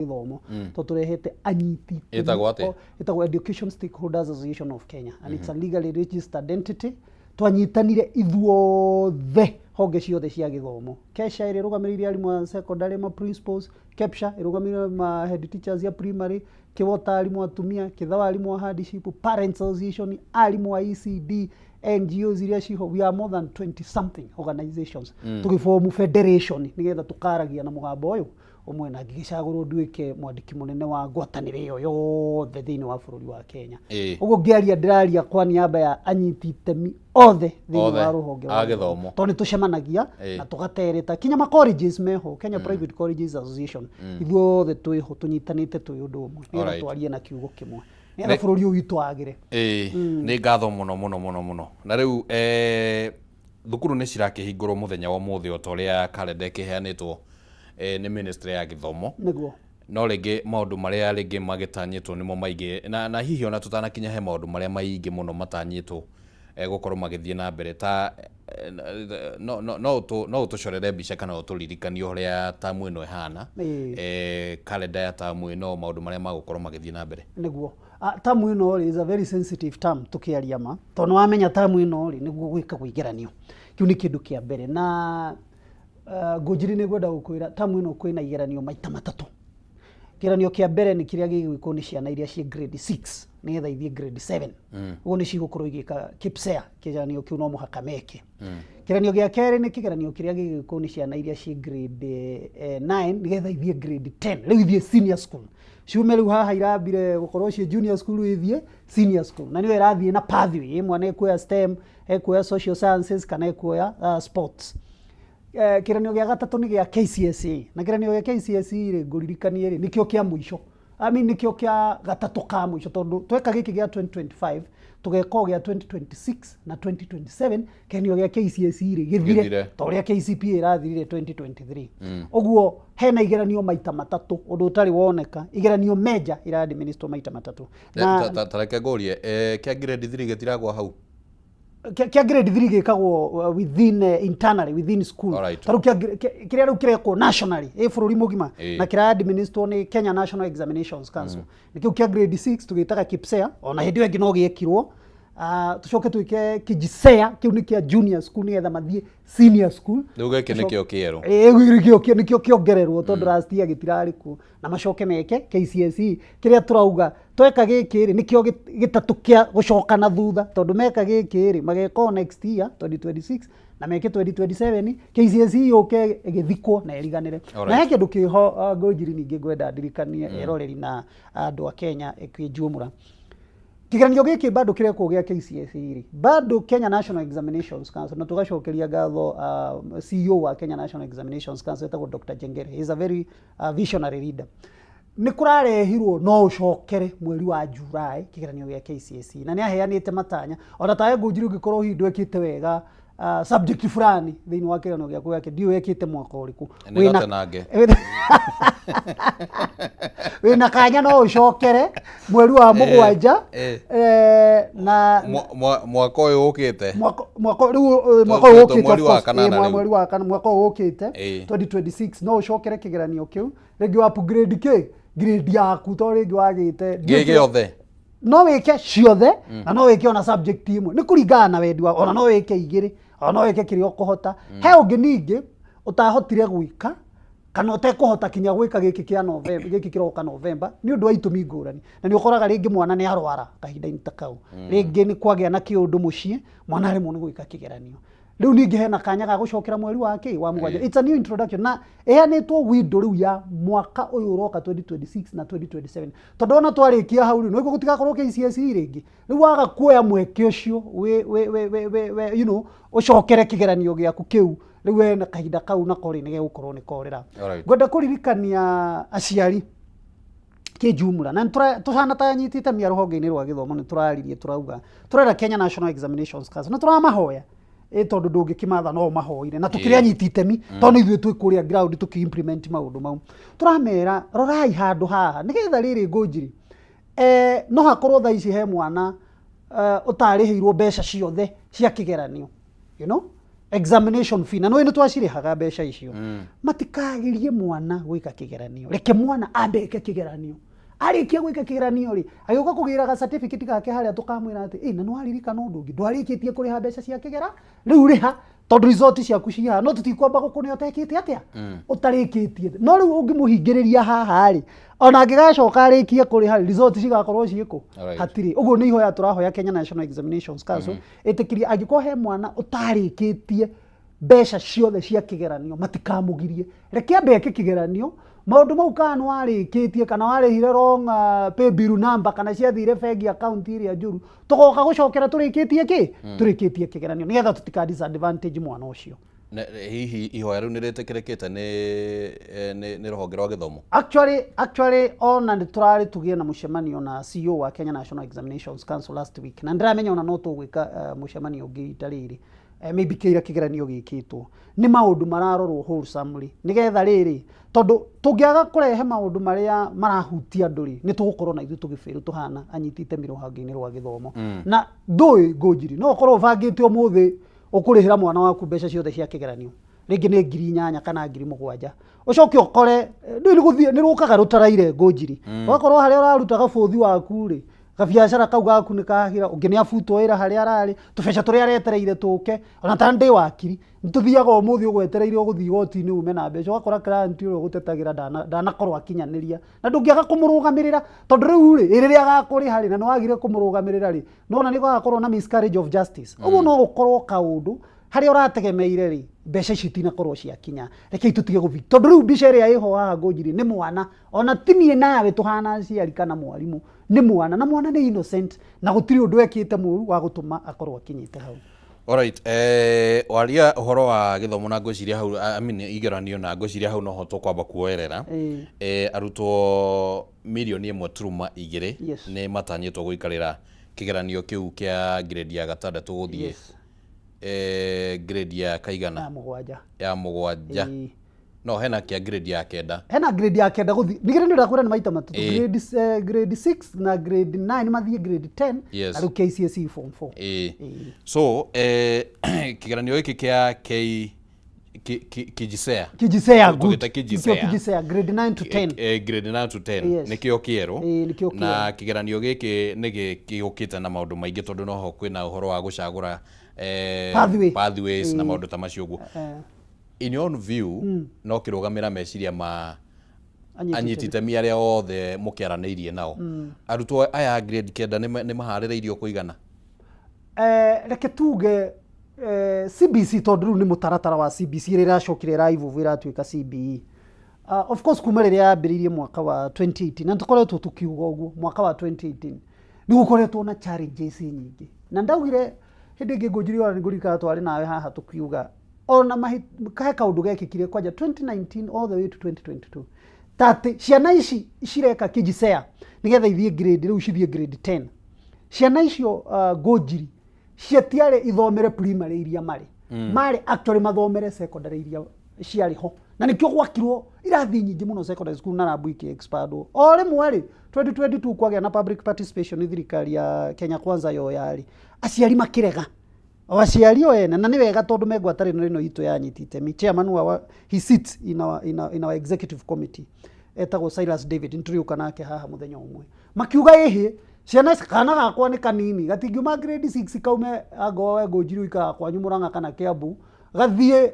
Gĩthomo to tũrehete anyiti itemi. Ĩtagwo atĩa? Ĩtagwo Education Stakeholders Association of Kenya, and it's a legally registered entity. Twanyitanire ithuothe, honge ciothe cia gĩthomo. KESSHA ĩrĩa ĩrũgamĩrĩire arimũ a secondary, ma principals, KEPSHA ĩrũgamĩrĩire ma head teachers ya primary, KEWOTA arimũ atumia, KITHAWA arimũ a hardship, Parents Association, arimũ a ECD, NGOs iria ciho. We are more than 20 something organizations. Tũgĩform federation nĩgetha tũkaragia na mũgambo ũyũ ũmwe, na ngĩgĩcagũrwo nduĩke mwandĩki mũnene wa ngwatanĩro ĩyo yothe thĩinĩ wa bũrũri wa Kenya. Ũguo ngĩaria, ndĩraria kwa niaba ya anyiti itemi othe thĩinĩ Othe wa rũhonge a rwa gĩthomo. tondũ nĩ tũcemanagia na tũgatereta, kinya ma colleges meho, Kenya Private Colleges Association, ithuothe twĩho tũnyitanĩte twĩ ũndũ ũmwe nĩgetha twarie na kiugo kĩmwe nĩgetha bũrũri ũyũ witũ wagĩre. Ĩĩ, nĩ ngatho mũno mũno mũno mũno. Na rĩu thukuru nĩ cirakĩhingũrwo mũthenya wa ũmũthĩ o ta ũrĩa karenda ĩkĩheanĩtwo nĩ ministry ya gĩthomo. No rĩngĩ maũndũ marĩa rĩngĩ magĩtanyĩtwo nĩmo maingĩ, na hihi ona tũtanakinya he maũndũ marĩa maingĩ mũno matanyĩtwo gũkorwo magĩthiĩ na mbere, ta no ũtũcorere mbica kana ũtũririkanie ũrĩa tamu ĩno ĩhana, kalenda ya tamu ĩno, maũndũ marĩa magũkorwo magĩthiĩ na mbere? Nĩguo. Tamu ĩno rĩ is a very sensitive term tũkĩaria ma, tondũ nĩ wamenya tamu ĩno rĩ nĩguo gwĩkagwo igeranio. Kĩu nĩ kĩndũ kĩa mbere. Na Ngũnjiri, nĩ ngwenda gũkwĩra tamu ĩno kwĩna igeranio maita matatũ. Kĩgeranio kĩa mbere nĩ kĩrĩa gĩgwĩkwo nĩ ciana iria ciĩ grade 6 nĩgetha ithiĩ grade 7. Ũguo nĩ cigũkorwo igĩka KPSEA, kĩgeranio kĩu no mũhaka meke. Kĩgeranio gĩa kerĩ nĩ kĩgeranio kĩrĩa gĩgwĩkwo nĩ ciana iria ciĩ grade 9 nĩgetha ithiĩ grade 10, rĩu ithiĩ senior school, ciume rĩu haha irambire gũkorwo ciĩ junior school ithiĩ senior school, na nĩyo ĩrathiĩ na pathway. Mwana ekuoya STEM, ekuoya social sciences kana ekuoya sports. Kĩgeranio gĩa gatatũ nĩ gĩa KCSE, na kĩgeranio gĩa KCSE rĩ, ngũririkanie rĩ, nĩkĩo kĩa mũico, I mean, nĩkĩo kĩa gatatũ ka mũico, tondũ tweka gĩkĩ gĩa 2025, tũgeka o gĩa 2026 na 2027, kĩgeranio gĩa KCSE rĩ gĩthire Gĩthire. ta ũrĩa KCPE ĩrathirire 2023. Ũguo hena igeranio maita matatũ, ũndũ ũtarĩ woneka, igeranio major iraadminister maita matatũ. Na Ta reke ngũrie, kĩa grade 3 gĩtiragwa hau? Kĩa grade 3 gĩkagwo within internally within school. Ta rĩu kĩrĩa rĩu kĩrekwo nationally ĩ bũrũri mũgima na kĩra administrwo nĩ Kenya National Examinations Council nĩkĩo kĩa grade 6 tũgĩtaga KPSEA. Ona hĩndĩ ĩyo ĩngĩ no gĩekirwo. Tũcoke twĩke KJSEA, kĩu nĩ kĩa junior school nĩgetha mathiĩ senior school. Rĩu gĩkĩ nĩkĩo kĩerũ? Ĩĩ, nĩkĩo kĩongererwo tondũ last year gĩtirarĩ kuo, na macoke meke KCSE. Kĩrĩa tũrauga tweka gĩkĩ rĩ nĩkĩo gĩtatũ kĩa gũcoka na thutha, tondũ meka gĩkĩ rĩ mageka o next year 2026 na meke 2027, KCSE yũke ĩgĩthikwo na ĩriganĩre. Na he kĩndũ kĩho, Ngũnjiri, ningĩ ngwenda ndirikanie eroreri na andũ a Kenya kĩnjumũra. Kĩgeranio gĩkĩ bado kĩrekwo gĩa KCSE rĩ, bado Kenya National Examinations Council, na tũgacokeria ngatho CEO wa Kenya National Examinations Council etagwo Dr. Jengere. He is a very visionary leader. Nĩ kũrarehirwo no ũcokere mweri wa July kĩgeranio gĩa KCSE, na nĩ aheanĩte matanya ona tawe Ngũnjiri ũngĩkorwo hihi ndwekĩte wega subject fulani thĩinĩ wa kĩgeranio gĩaku gĩake, ndiũĩ wekĩte mwaka ũrĩkũ. Nĩ gatenange. Wĩna kanya no ũcokere mweri wa mũgwanja na Mwaka ũyũ ũkĩte. Mwaka rĩu, mwaka ũyũ ũkĩte. Mweri of wa course, kanana rĩu. Mweri wa kana, mwaka ũyũ ũkĩte 2026, no ũcokere kĩgeranio kĩu rĩngĩ wa upgrade kĩ grade yaku to rĩngĩ wagĩte Gĩ gĩothe. No wĩke ciothe na no wĩke ona subject ĩmwe, nĩ kũringana na wendi wa, ona no wĩke igĩrĩ, ona no wĩke kĩrĩa ũkũhota. He ũngĩ ningĩ ũtahotire gwĩka kana ũtekũhota kinya gwĩka gĩkĩ kĩa November, gĩkĩ kĩroka November, nĩ ũndũ wa itũmi ngũrani, na nĩ ũkoraga rĩngĩ mwana nĩ arwara kahinda-inĩ ta kau, rĩngĩ nĩ kwagĩa na kĩũndũ mũciĩ, mwana aremwo nĩ gwĩka kĩgeranio. Rĩu ningĩ hena kanya ga gũcokera mweri wa kĩ wa mũgwanja. It's a new introduction na ĩheanĩtwo window rĩu ya mwaka ũyũ ũroka 2026 na 2027, tondũ ona twarĩkia hau rĩ no gũtigakorwo KCSE rĩngĩ. Rĩu waga kuoya mweke ũcio wĩ ũcokere kĩgeranio gĩaku kĩu, rĩu wena kahinda kau nako rĩ nĩgegũkorwo nĩ korĩra. Ngwenda kũririkania aciari kĩnjumũra na tũhana ta anyiti itemi a rũhonge-inĩ rwa gĩthomo, nĩ tũraririe, tũrauga tũrera Kenya National Examinations Council na tũramahoya ĩ tondũ ndũngĩkĩmatha no ũmahoire na tũkĩrĩ anyiti itemi, tondũ nĩ ithuĩ twĩ kũrĩa ground tũkĩ implement maũndũ mau. Tũramera rorai handũ haha nĩgetha rĩrĩ Ngũnjiri, no hakorwo thaa ici he mwana ũtarĩhĩirwo mbeca ciothe cia kĩgeranio. Examination fee na nĩ nĩ twacirĩhaga mbeca icio. Matikagirie mwana gwĩka kĩgeranio, reke mwana ambe eke kĩgeranio. Arĩkia gwĩka kĩgeranio rĩ, agĩũka kũgĩra ga certificate gake harĩa, tũkamwĩra atĩ ĩ na nĩ waririkana ũndũ ũngĩ, ndwarĩkĩtie kũrĩha mbeca cia kĩgera, rĩu rĩha tondũ result ciaku ciĩ haha, no tũtikwamba gũkũne ũtekĩte atĩa, ũtarĩkĩtie. No rĩu ũngĩmũhingĩrĩria haha rĩ, ona angĩgacoka arĩkie kũrĩha rĩ, result cigakorwo ciĩkũ? Hatirĩ. Ũguo nĩ ihoya tũrahoya Kenya National Examinations Council ĩtĩkĩrie, angĩkorwo he mwana ũtarĩkĩtie mbeca ciothe cia kĩgeranio, matikamũgirie, reke ambe eke kĩgeranio. Maũndũ mau, kana nĩ warĩkĩtie kana warĩhire wrong pay bill number, kana ciathire bengi account ĩrĩa njũru, tũgoka gũcokera tũrĩkĩtie kĩ, tũrĩkĩtie kĩgeranio, nĩgetha tũtika disadvantage mwana ũcio. Hihi ihoya rĩu nĩ rĩtĩkĩrĩkĩte nĩ rũhonge rwa gĩthomo? Actually, ona nĩ tũrarĩ tũgĩe na mũcemanio na CEO wa Kenya National Examinations Council last week, na ndĩramenya ona no tũgwĩka mũcemanio ũngĩ rita rĩrĩ, maybe kĩira kĩgeranio gĩkĩtwo. Nĩ maũndũ mararorwo wholesomely, nĩgetha rĩrĩ, tondũ tũngĩaga kũrehe maũndũ marĩa marahutia andũ rĩ, nĩ tũgũkorwo na ithuĩ tũgĩbĩrũ tũhana anyiti itemi rũhonge-inĩ rwa gĩthomo. Na ndũĩ, Ngũnjiri, no ũkorwo ũbangĩte ũmũthĩ ũkũrĩhĩra mwana waku mbeca ciothe cia kĩgeranio, rĩngĩ nĩ 8,000 kana 7,000, ũcoke ũkore ndũĩ nĩ gũthiĩ nĩ rũkaga rũtaraire, Ngũnjiri, ũgakorwo harĩa ũraruta gabũthi waku rĩ, gabiacara kau gaku nĩ kahira, ũngĩ nĩ abutwo wĩra harĩa ararĩ, tũbeca tũrĩa aretereire tũke. Ona ta ndĩ wakiri, nĩ tũthiaga ũmũthĩ ũgwetereire ũgũthiĩ igoti-inĩ ume na mbeca, ũgakora client ũrĩa ũgũtetagĩra ndanakorwo akinyanĩria, na ndũngĩaga kũmũrũgamĩrĩra, tondũ rĩu rĩ, ĩ rĩrĩa agakũrĩha rĩ, na nĩ wagire kũmũrũgamĩrĩra rĩ, nona nĩ gũgakorwo na miscarriage of justice. Ũguo no gũkorwo kaũndũ harĩa ũrategemeire rĩ, mbeca icio itinakorwo ciakinya. Rekei tũtige gũthi, tondũ rĩu mbica ĩrĩa ĩho haha, Ngũnjiri, nĩ mwana, ona ti niĩ nawe tũhana aciari kana mwarimũ, nĩ mwana, na mwana nĩ innocent, na gũtirĩ ũndũ ekĩte mũru wa gũtũma akorwo akinyĩte hau. Alright, waria ũhoro wa gĩthomo na ngwĩciria hau, I mean, igeranio, na ngwĩciria hau noho tũkwamba kuoerera. Arutwo 1.2 mirioni nĩ matanyĩtwo gũikarĩra kĩgeranio kĩu kĩa grade ya gatandatũ gũthiĩ grade ya kaigana? Ya mũgwanja. Ya mũgwanja. No hena kĩa grade ya kenda? Hena grade ya kenda gũthiĩ, nigĩrĩ nĩ ndakwĩra nĩ maita matatũ. Grade 6 na grade 9 mathiĩ grade 10, na rĩu KCSE form 4. So kĩgeranio gĩkĩ kĩa K KJSEA. KJSEA, good. Tũgĩte KJSEA. Nĩkĩo KJSEA, grade 9 to 10. Grade 9 to 10. Nĩkĩo kĩerũ. Ĩĩ, nĩkĩo. Na kĩgeranio gĩkĩ nĩ gĩũkĩte na maũndũ maingĩ, tondũ noho kwĩna ũhoro wa gũcagũra Pathway. Pathways na maũndũ ta macio ũguo. In your own view, no kĩrũgamĩra meciria ma anyiti anyiti itemi arĩa othe mũkĩaranĩirie nao, arutwo aya a grade kenda nĩ maharĩrĩirio kũigana? Reke tuge CBC, tondũ rĩu nĩ mũtaratara wa CBC ĩrĩa ĩracokire ĩra-evolve ĩratuĩka CBE. Of course, kuma rĩrĩa yambĩrĩirie mwaka wa 2018, na tũkoretwo tũkiuga ũguo, mwaka wa 2018 nĩ gũkoretwo na challenges nyingĩ, na ndaugire hĩndĩ ĩngĩ, Ngũnjiri, ona nĩngũririkana twarĩ nawe haha tũkiuga ona he kaũndũ gekĩkire kwanja 2019 all the way to 2022, ta atĩ ciana ici cireka KJSEA nĩgetha ithiĩ grade, rĩu cithiĩ grade 10, ciana icio, Ngũnjiri, ciatiarĩ ithomere primary iria marĩ, marĩ actually mathomere secondary iria ciarĩ ho, na nĩkĩo gwakirwo irathi nyingĩ mũno secondary school na rambu ikĩ expandwo. O rĩmwe rĩ, 2022 kwagĩa na public participation, nĩ thirikari ya Kenya Kwanza yoya rĩ, aciari makĩrega, o aciari o ene, na nĩ wega tondũ me ngwatanĩro ĩno itũ ya anyiti itemi. Chairman wa, he sits in our executive committee, etagwo Silas David, nĩtũrĩũka nake haha mũthenya ũmwe, makiuga ĩhĩ, ciana ici, kana gakwa nĩ kanini, gatingiuma grade 6 kaume angorwo we Ngũnjiri ũikaraga kwanyu Mũrang'a kana Kiambu, gathiĩ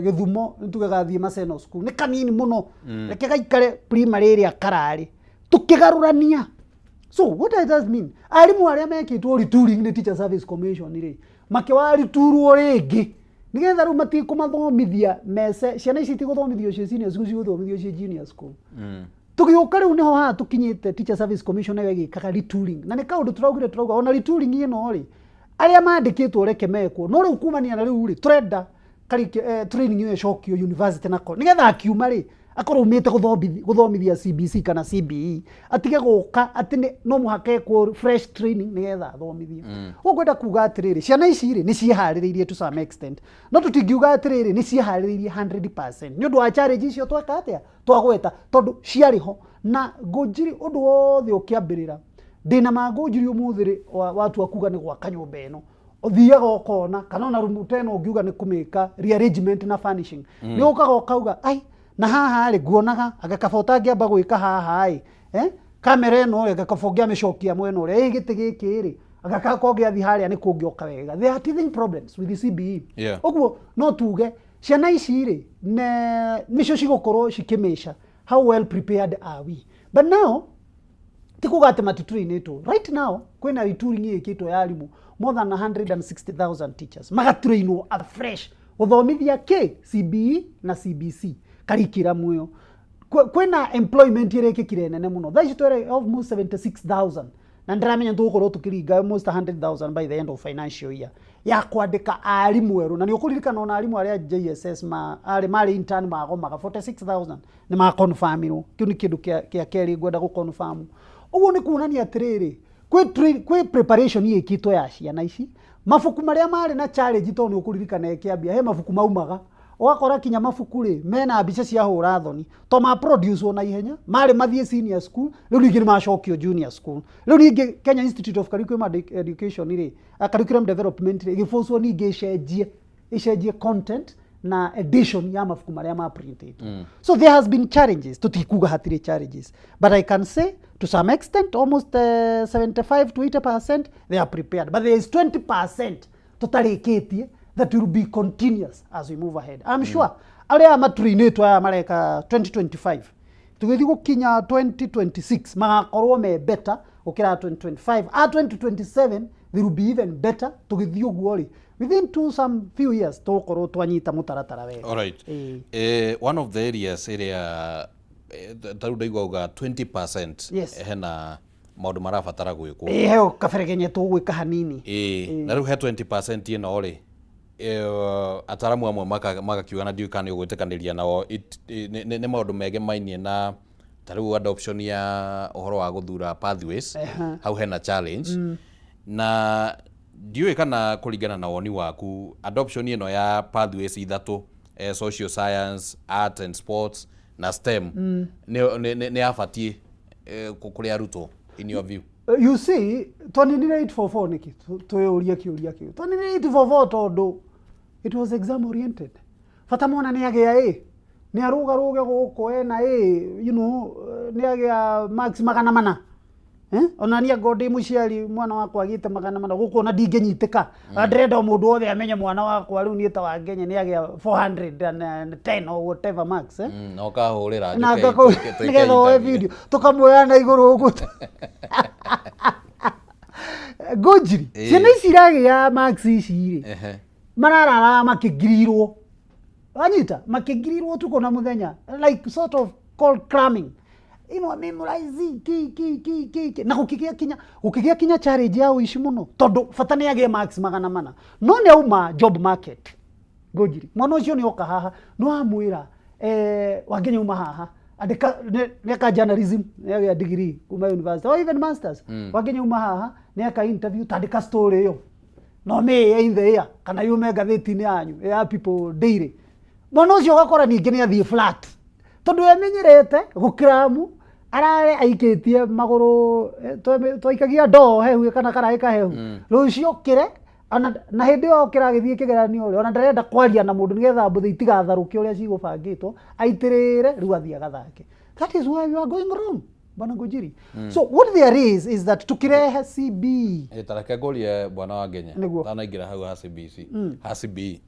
Gĩthumo, nĩtuge gathiĩ Maseno school, nĩ kanini mũno, reke gaikare primary ĩrĩa kararĩ. Tũkĩgarũrania. So what does that mean? Arimũ arĩa mekĩtwo retooling nĩ Teacher Service Commission rĩ, makĩwariturwo rĩngĩ nĩgetha rĩu matikũmathomithia mece, ciana ici itigũthomithio ciĩ senior school, cigũthomithio ciĩ junior school. Tũgĩũka rĩu nĩho haha tũkinyĩte, Teacher Service Commission nayo ĩgĩkaga retooling, na nĩ kaũndũ tũraugire, tũrauga ona retooling ĩno rĩ, arĩa mandĩkĩtwo reke mekwo, no rĩu kumania na rĩu rĩ, tũrenda training ĩyo ĩcokio university nako, nĩgetha akiuma rĩ, akorwo umĩte gũthomithia CBC kana CBE, atige gũka atĩ no mũhaka ekwo fresh training nĩgetha athomithie. Ũguo ngwenda kuga atĩrĩrĩ, ciana ici rĩ, nĩ ciĩharĩrĩirie to some extent, no tũtingiuga atĩrĩrĩ nĩ ciĩharĩrĩirie 100% nĩ ũndũ wa challenge icio tweka atĩa, twagweta, tondũ ciarĩ ho. Na Ngũnjiri, ũndũ wothe ũkĩambĩrĩra, ndĩna ma, Ngũnjiri, ũmũthĩ rĩ, watua kuga nĩ gwaka nyũmba ĩno, Ũthiaga ũkona kana ona rumu ta ĩno ũngiuga nĩ kũmĩka rearrangement na furnishing, nĩ ũkaga ũkauga, "Ai, na haha rĩ, nguonaga anga kaba ũtangĩamba gwĩka haha ĩ, eh? Kamera ĩno rĩ, anga kaba ũngĩamĩcokia mwena ũrĩa ĩ, gĩtĩ gĩkĩ rĩ, anga kaba ũngĩathiĩ harĩa nĩ kũngĩoka wega." There are teething problems with the CBE. Ũguo no tuge ciana ici rĩ, nĩcio cigũkorwo cikĩmĩca how well prepared are we. But now ti kuga atĩ matitrainĩtwo. Right now kwĩna retooling ĩkĩtwo ya arimũ, more than 160,000 teachers magatrainwo afresh gũthomithia kĩ CBE na CBC curriculum ĩyo. Kwĩna employment ĩrekĩkire nene mũno. Thaa ici twere almost 76,000, na ndĩramenya tũgũkorwo tũkĩringa almost 100,000 by the end of financial year ya kwandĩka arimũ erũ. Na nĩ ũkũririkana ona arimũ arĩa JSS ma arĩ marĩ intern magomaga 46,000 nĩ maconfirmirwo. Kĩu nĩ kĩndũ kĩa kerĩ ngwenda gũconfirm. Ũguo nĩ kuonania atĩrĩrĩ, kwĩ preparation ĩkĩtwo ya ciana ici. Mabuku marĩa marĩ na challenge, tondũ nĩ ũkũririkana ĩkĩambia he mabuku maumaga ũgakora kinya mabuku rĩ mena mbica cia hũra thoni, to ma produce na ihenya marĩ mathiĩ senior school, rĩu ningĩ nĩ macokio junior school. Rĩu ningĩ Kenya Institute of Curriculum and Education rĩ, Curriculum Development rĩ, ĩgĩbũcwo ningĩ ĩcenjie content na edition ya mabuku marĩa ma printed. So there has been challenges, tutikuga hatirĩ challenges, but I can say to some extent almost 75 to 80% they are prepared, but there is 20% tutarĩkĩtie that will be continuous as we move ahead. I'm sure arĩa matrainĩtwo aya mareka 2025, tũgĩthiĩ gũkinya 2026 magakorwo me better gũkĩra 2025. A 2027 they will be even better. Tũgĩthiĩ ũguo rĩ, within two some few years tũgũkorwo twanyita mũtaratara wega. Alright. Ĩĩ. One of the areas ĩrĩa ta rĩu ndaigua uga 20% hena maũndũ marabatara gwĩkwo. Ĩĩ, heo kaberegenye tũgwĩka hanini. Ĩĩ, na rĩu he 20% ĩno rĩ, ataramu amwe magakiuga, na ndiũĩ kana nĩ ũgwĩtĩkanĩria nao, nĩ maũndũ megemainie na ta rĩu adoption ya ũhoro wa gũthura pathways. Hau hena challenge, na ndiũĩ kana kũringana na woni waku, adoption ĩno ya pathways ithatũ, social science, art and sports na STEM, nĩ yabatiĩ kũrĩ arutwo, in your view? You see, twaninire 844 nĩkĩ? Twĩyũrie kĩũria kĩu. Twaninire 844 tondũ it was exam oriented. Bata mwana nĩ agĩa ĩ, nĩ arũgarũge gũkũ ena ĩ, nĩ agĩa marks 400, eh? Ona niĩ angorwo ndĩ mũciari, mwana wakwa agĩte 400 gũkũ, ona ndingĩnyitĩka. Ona ndĩrenda o mũndũ wothe amenye mwana wakwa rĩu niĩ ta Wangenya nĩ agĩa 410 or whatever marks, eh? Na ũkahũrĩra na njũke twĩke nĩgetha woe interview. Video tũkamuoya na igũrũ ũguo ngũnjiri. Ciana ici iragĩa marks ici rĩ, mararara makĩngirirwo, wanyita, makĩngirirwo ũtukũ na mũthenya, like sort of called cramming, memorize ki ki ki ki ki, na gũkĩgĩa kinya challenge ya ũici mũno, tondũ bata nĩ agĩe marks 400. No nĩ auma job market ngũnjiri, mwana ũcio nĩ oka haha no amwĩra, "Wangenya uma haha andĩka nĩ eka journalism, nĩ agĩa degree kuma university or even masters. Wangenya uma haha nĩ eka interview, tandĩka story ĩyo no mĩĩe in the air kana yume ngathĩti-inĩ yanyu ya People Daily." Mwana ũcio ũgakora ningĩ nĩ athiĩ flat, tondũ amenyerete gũkiramu arare aikĩtie magũrũ, twaikagia ndoo hehu kana karaĩ kahehu rũciũ okĩre. Ona na hĩndĩ ĩyo okĩra agĩthiĩ kĩgeranio rĩ, ona ndarenda kwaria na mũndũ nĩgetha mbũthĩ itigatharũke ũrĩa cigũbangĩtwo, aitĩrĩre rĩu athiĩ agathake. That is where you are going wrong, Bwana Ngũnjiri. So what there is that tukirehe CBE Ta reke ngũrie, bwana wa Ngenya. Nĩguo. Tanaingĩra hau ha CBC, ha CBE,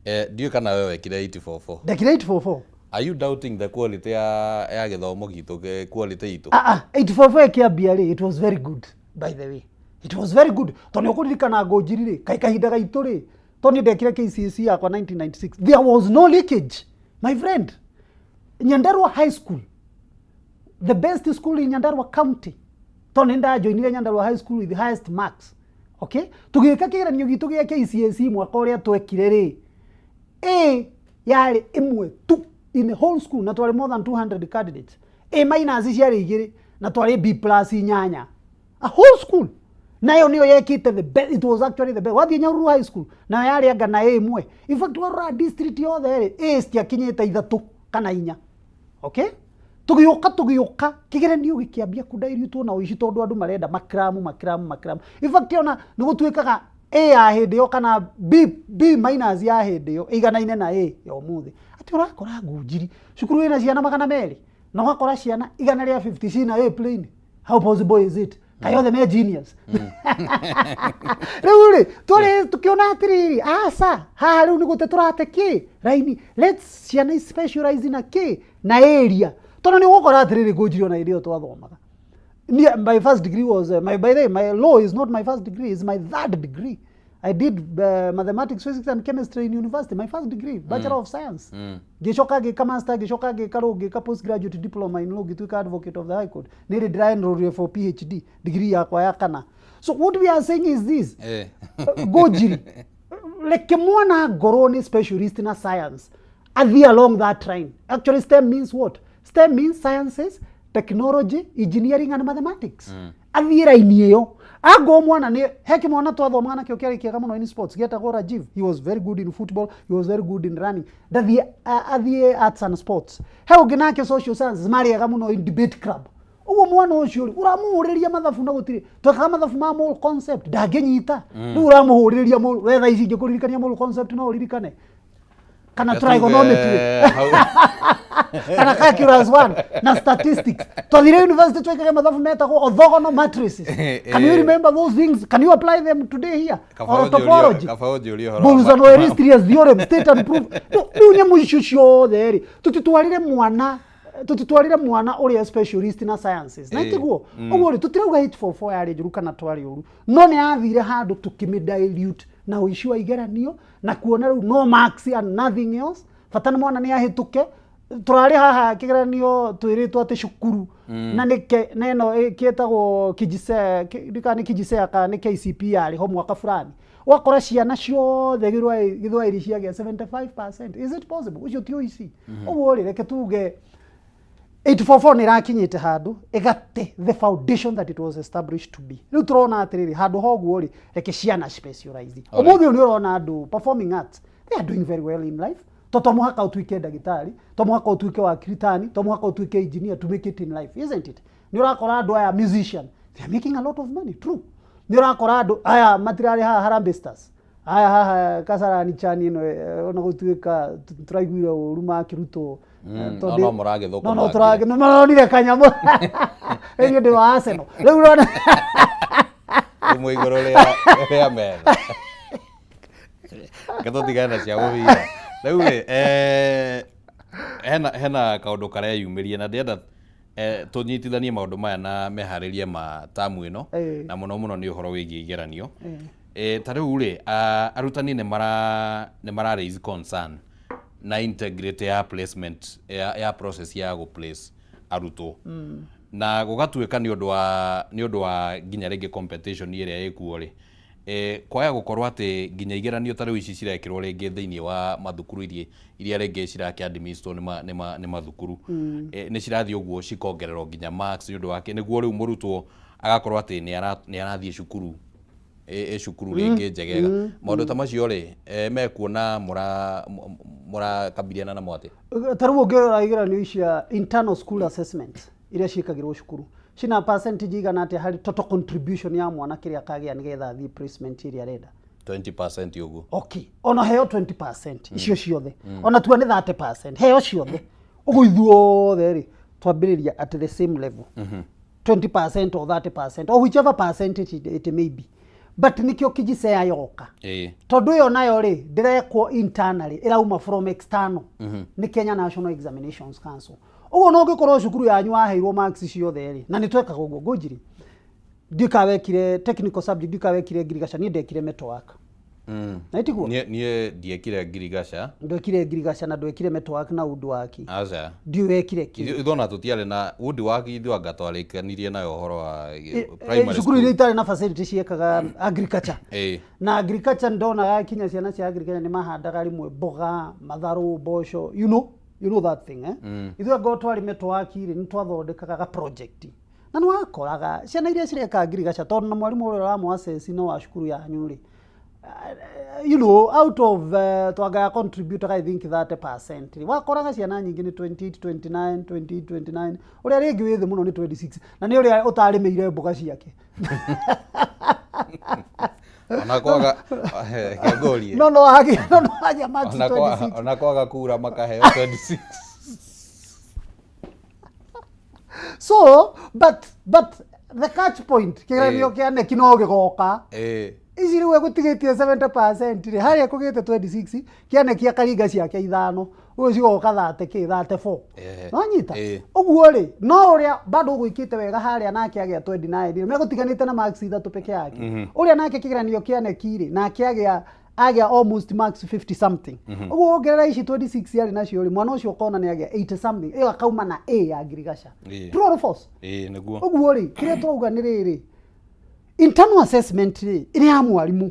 ndiũĩ kana wewe wekire 844. Ndekire 844. Are you doubting the quality ya gĩthomo gitũ, quality itũ? Ah, ah, 844 ĩkĩambia rĩ, it was very good. By the way, it was very good, tondũ nĩ ũkũririkana Ngũnjiri rĩ, kaĩ kahinda gaitũ rĩ, tondũ niĩ ndekire KCSE yakwa 1996, there was no leakage, my friend. Nyandarua High School, the best school in Nyandarua County, tondũ nĩ ndajoinire Nyandarua High School with the highest marks, okay? Tũgĩka kĩgeranio gitũ gĩa KCSE mwaka ũrĩa twekire rĩ, A yarĩ ĩmwe tu in the whole school, na twarĩ more than 200 candidates. A minus ciarĩ igĩrĩ, na twarĩ B plus inyanya, a whole school. Nayo nĩyo yekĩte the best. It was actually the best. Wathiĩ Nyahururu High School, nayo yarĩ anga na A ĩmwe. In fact, warora district yothe rĩ, A citiakinyĩte ithatũ kana inya, okay? Tũgĩũka kĩgeranio gĩkĩambia kũdairutwo na ũici, tondũ andũ marenda makiramu makiramu makiramu. In fact, ona nĩ gũtuĩkaga A ya hĩndĩ ĩyo kana B, B minus ya hĩndĩ ĩyo ĩiganaine na A ya ũmũthĩ. Atĩ ũrakora Ngũnjiri cukuru ĩna ciana 200 na ũgakora ciana 150 cina A plain. How possible is it? Kaĩ othe me genius? Rĩu rĩ tũrĩ tũkĩona atĩrĩrĩ, aca haha rĩu nĩ gũte tũrate kĩ raini, let's ciana i specialize na kĩ na area, tondũ nĩ ũgũkora atĩrĩrĩ, Ngũnjiri ona hĩndĩ ĩyo twathomaga. My first degree was my, by the way, my law is not my first degree, it's my third degree. I did mathematics, physics and chemistry in university, my first degree, Bachelor of Science. Ngĩcoka ngĩka master, ngĩcoka ngĩka law, ngĩka postgraduate diploma in law, ngĩtuĩka advocate of the High Court. Nĩ rĩ ndĩra enroll for PhD, degree yakwa ya kana. So what we are saying is this: Ngũnjiri, reke mwana ngorwo nĩ specialist na science, athiĩ along that line. Actually, STEM means what? STEM means sciences, technology, engineering and mathematics. Athiĩ raini ĩyo. Angorwo mwana nĩ he kĩmwana twathomaga nakĩo kĩarĩ kĩega mũno in sports, gĩetagwo Rajiv. He was very good in football, he was very good in running. Ndathiĩ athiĩ arts and sports. He ũngĩ nake social sciences, marĩ ega mũno in debate club. Ũguo mwana ũcio rĩ, ũramũhũrĩrĩria mathabu na gũtirĩ twekaga mathabu ma mole concept, ndangĩnyita. Rĩu ũramũhũrĩrĩria mole, we thaa ici ingĩkũririkania mole concept no ũririkane, kana trigonometry kana calculus 1 na statistics? Twathire university twekage mathabu metagwo orthogonal matrices. Can you remember those things? Can you apply them today here? Or topology? Kaba ũnjũrie ũhoro wa Bolzano-Weierstrass theorem, state and proof. Rĩu nyamũ icio ciothe rĩ, tũtitwarire mwana ũrĩa specialist na sciences na itiguo ũguo rĩ, tũtirauga 844 yarĩ njũru kana twarĩ ũru, no nĩ yathire handũ tũkĩmĩ dilute na ũici wa igeranio na kuona rĩu no marks and nothing else. Bata nĩ mwana nĩ ahĩtũke. Tũrarĩ haha kĩgeranio twĩrĩtwo atĩ cukuru na nĩke na ĩno kĩtagwo KJSEA, ndikana nĩ KJSEA kana nĩ KCPE, yarĩ ho mwaka fulani, ũgakora ciana ciothe Gĩthwaĩri ciagĩa 75%. Is it possible? Ũcio ti ũici? Ũguo rĩ, reke tuge 844 nĩ ĩrakinyĩte handũ ĩgate the foundation that it was established to be. Rĩu tũrona atĩrĩrĩ, handũ ha ũguo rĩ, reke ciana specialize. Ũmũthĩ ũyũ nĩ ũrona andũ performing arts, they are doing very well in life. To mũhaka ũtuĩke ndagĩtarĩ, to mũhaka ũtuĩke wakiritani, to mũhaka ũtuĩke engineer to make it in life, isn't it? Nĩ ũrakora andũ aya musician, they are making a lot of money. True. Nĩ ũrakora andũ aya matirarĩ haha Harambee Stars aya haha Kasarani chani ĩno, ona gũtuĩka tũraiguire ũru makĩrutwo. No no mũragĩthũkũma. No tũragĩ no maronire kanyamũ rĩu ndĩ wa Arsenal rĩu ũrona. Rĩmwe igũrũ rĩa metha. Reke tũtigane na cia mũbira rĩu rĩ, hena kaũndũ kareyumĩria na ndĩrenda tũnyitithanie maũndũ maya na meharĩria ma tamu ĩno, na mũno mũno nĩ ũhoro wĩgiĩ igeranio. Ta rĩu rĩ, arutani nĩ mara raise concern na integrity ya placement ya process ya gũ place arutwo, na gũgatuĩka nĩ ũndũ wa nginya rĩngĩ competition ĩrĩa ĩkuo rĩ, kwaya gũkorwo atĩ nginya igeranio ta rĩu ici cirekĩrwo rĩngĩ thĩinĩ wa mathukuru iria rĩngĩ cirakĩ administrwo nĩ mathukuru, nĩ cirathiĩ ũguo cikongererwo nginya marks nĩ ũndũ wake, nĩguo rĩu mũrutwo agakorwo atĩ nĩ arathiĩ cukuru ĩ cukuru rĩngĩ njegega. Maũndũ ta macio rĩ, mekuona mũrakabiliana namo atĩa? Ta rĩu ũngĩrora igeranio cia internal school assessment iria ciĩkagĩrwo cukuru, cina percentage igana atĩa harĩ total contribution ya mwana kĩrĩa akagĩa nĩgetha athiĩ placement ĩrĩa arenda? 20% ũguo. Okay, ona heo 20% icio ciothe, ona tua nĩ 30%, heo ciothe ũguo ithuothe rĩ, twambĩrĩria at the same level, 20% or 30% or whichever percentage it may be. But nikĩo KJSEA yoka, tondũ ĩyo nayo rĩ, ndĩrekwo internally, ĩrauma from external, nĩ Kenya National Examinations Council. Ũguo no ũngĩkorwo cukuru yanyu waheirwo marks ciothe rĩ, na nĩ twekaga ũguo ngũnjiri, ndiũĩ wekire technical subject, ndiũĩ wekire ngirigaca, niĩ ndekire metal work. Na itiguo? Niĩ ndiekire ngirigaca. Ndwekire ngirigaca na ndwekire metal work na woodwork? Aca. Ndiũĩ wekire kĩ. Ithuĩ ona tũtiarĩ na woodwork, ithuĩ anga twarĩkanirie nayo ũhoro wa primary Cukuru school. Iria itarĩ na facility ciekaga agriculture. Na agriculture ndonaga kinya ciana cia agriculture nĩ mahandaga rĩmwe mboga, matharũ, mboco, you know that thing, eh? Ithuĩ angorwo twarĩ metal work rĩ, nĩ twathondekaga ga project, na nĩ wakoraga ciana iria cireka ngirigaca, tondũ na mwarimũ ũrĩa ũramũ assess no wa cukuru yanyu rĩ, out of twangaya contribute I think 30% rĩ, wakoraga ciana nyingĩ nĩ 28, 29, 28, 29, ũrĩa rĩngĩ wĩ thĩ mũno nĩ 26, na nĩ ũrĩa ũtarĩmĩire mboga ciake. Ona kwaga kĩongorie. No agĩa marks Ona 26. Ona kwaga kura makaheo 26. So but the catch point, kĩgeranio kĩa KNEC no gĩgoka. Ici rĩu egũtigĩtie 70% rĩ, harĩa ekũgĩte 26, kĩa KNEC akaringa ciake ithano, ũguo cigoka 30 kĩ 34. Nonyita? Ũguo rĩ, no ũrĩa bado ũgwĩkĩte wega harĩa nake agĩa 29 rĩ, megũtiganĩte na marks ithatũ peke yake. Ũrĩa nake kĩgeranio kĩa KNEC rĩ, nake agĩa almost marks 50 something. Ũguo wongerera ici 26 arĩ nacio rĩ, mwana ũcio ũkona nĩ agĩa 80 something, ĩyo akauma na A ya ngirigaca. True or false? Ĩĩ, nĩguo. Ũguo rĩ, kĩrĩa tũrauga nĩ rĩrĩ, internal assessment rĩ, nĩ ya mwarimũ,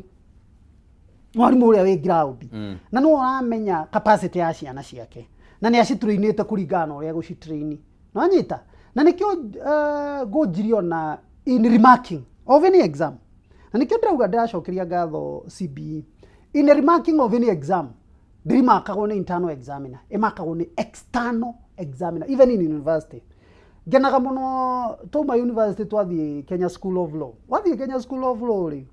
mwarimũ ũrĩa wĩ ground, na nĩwe ũramenya capacity ya ciana ciake na nĩ acitrainĩte kũringana na ũrĩa egũcitrain. Nĩwanyita? Na nĩkĩo ngũnjirie ona in remarking of any exam, na nĩkĩo ndĩrauga ndĩracokeria ngatho CBE. In remarking of any exam, ndĩrimakagwo nĩ internal examiner, ĩmakagwo nĩ external examiner. Even in university, ngenaga mũno twauma university twathiĩ Kenya School of Law. Wathiĩ Kenya School of Law rĩ,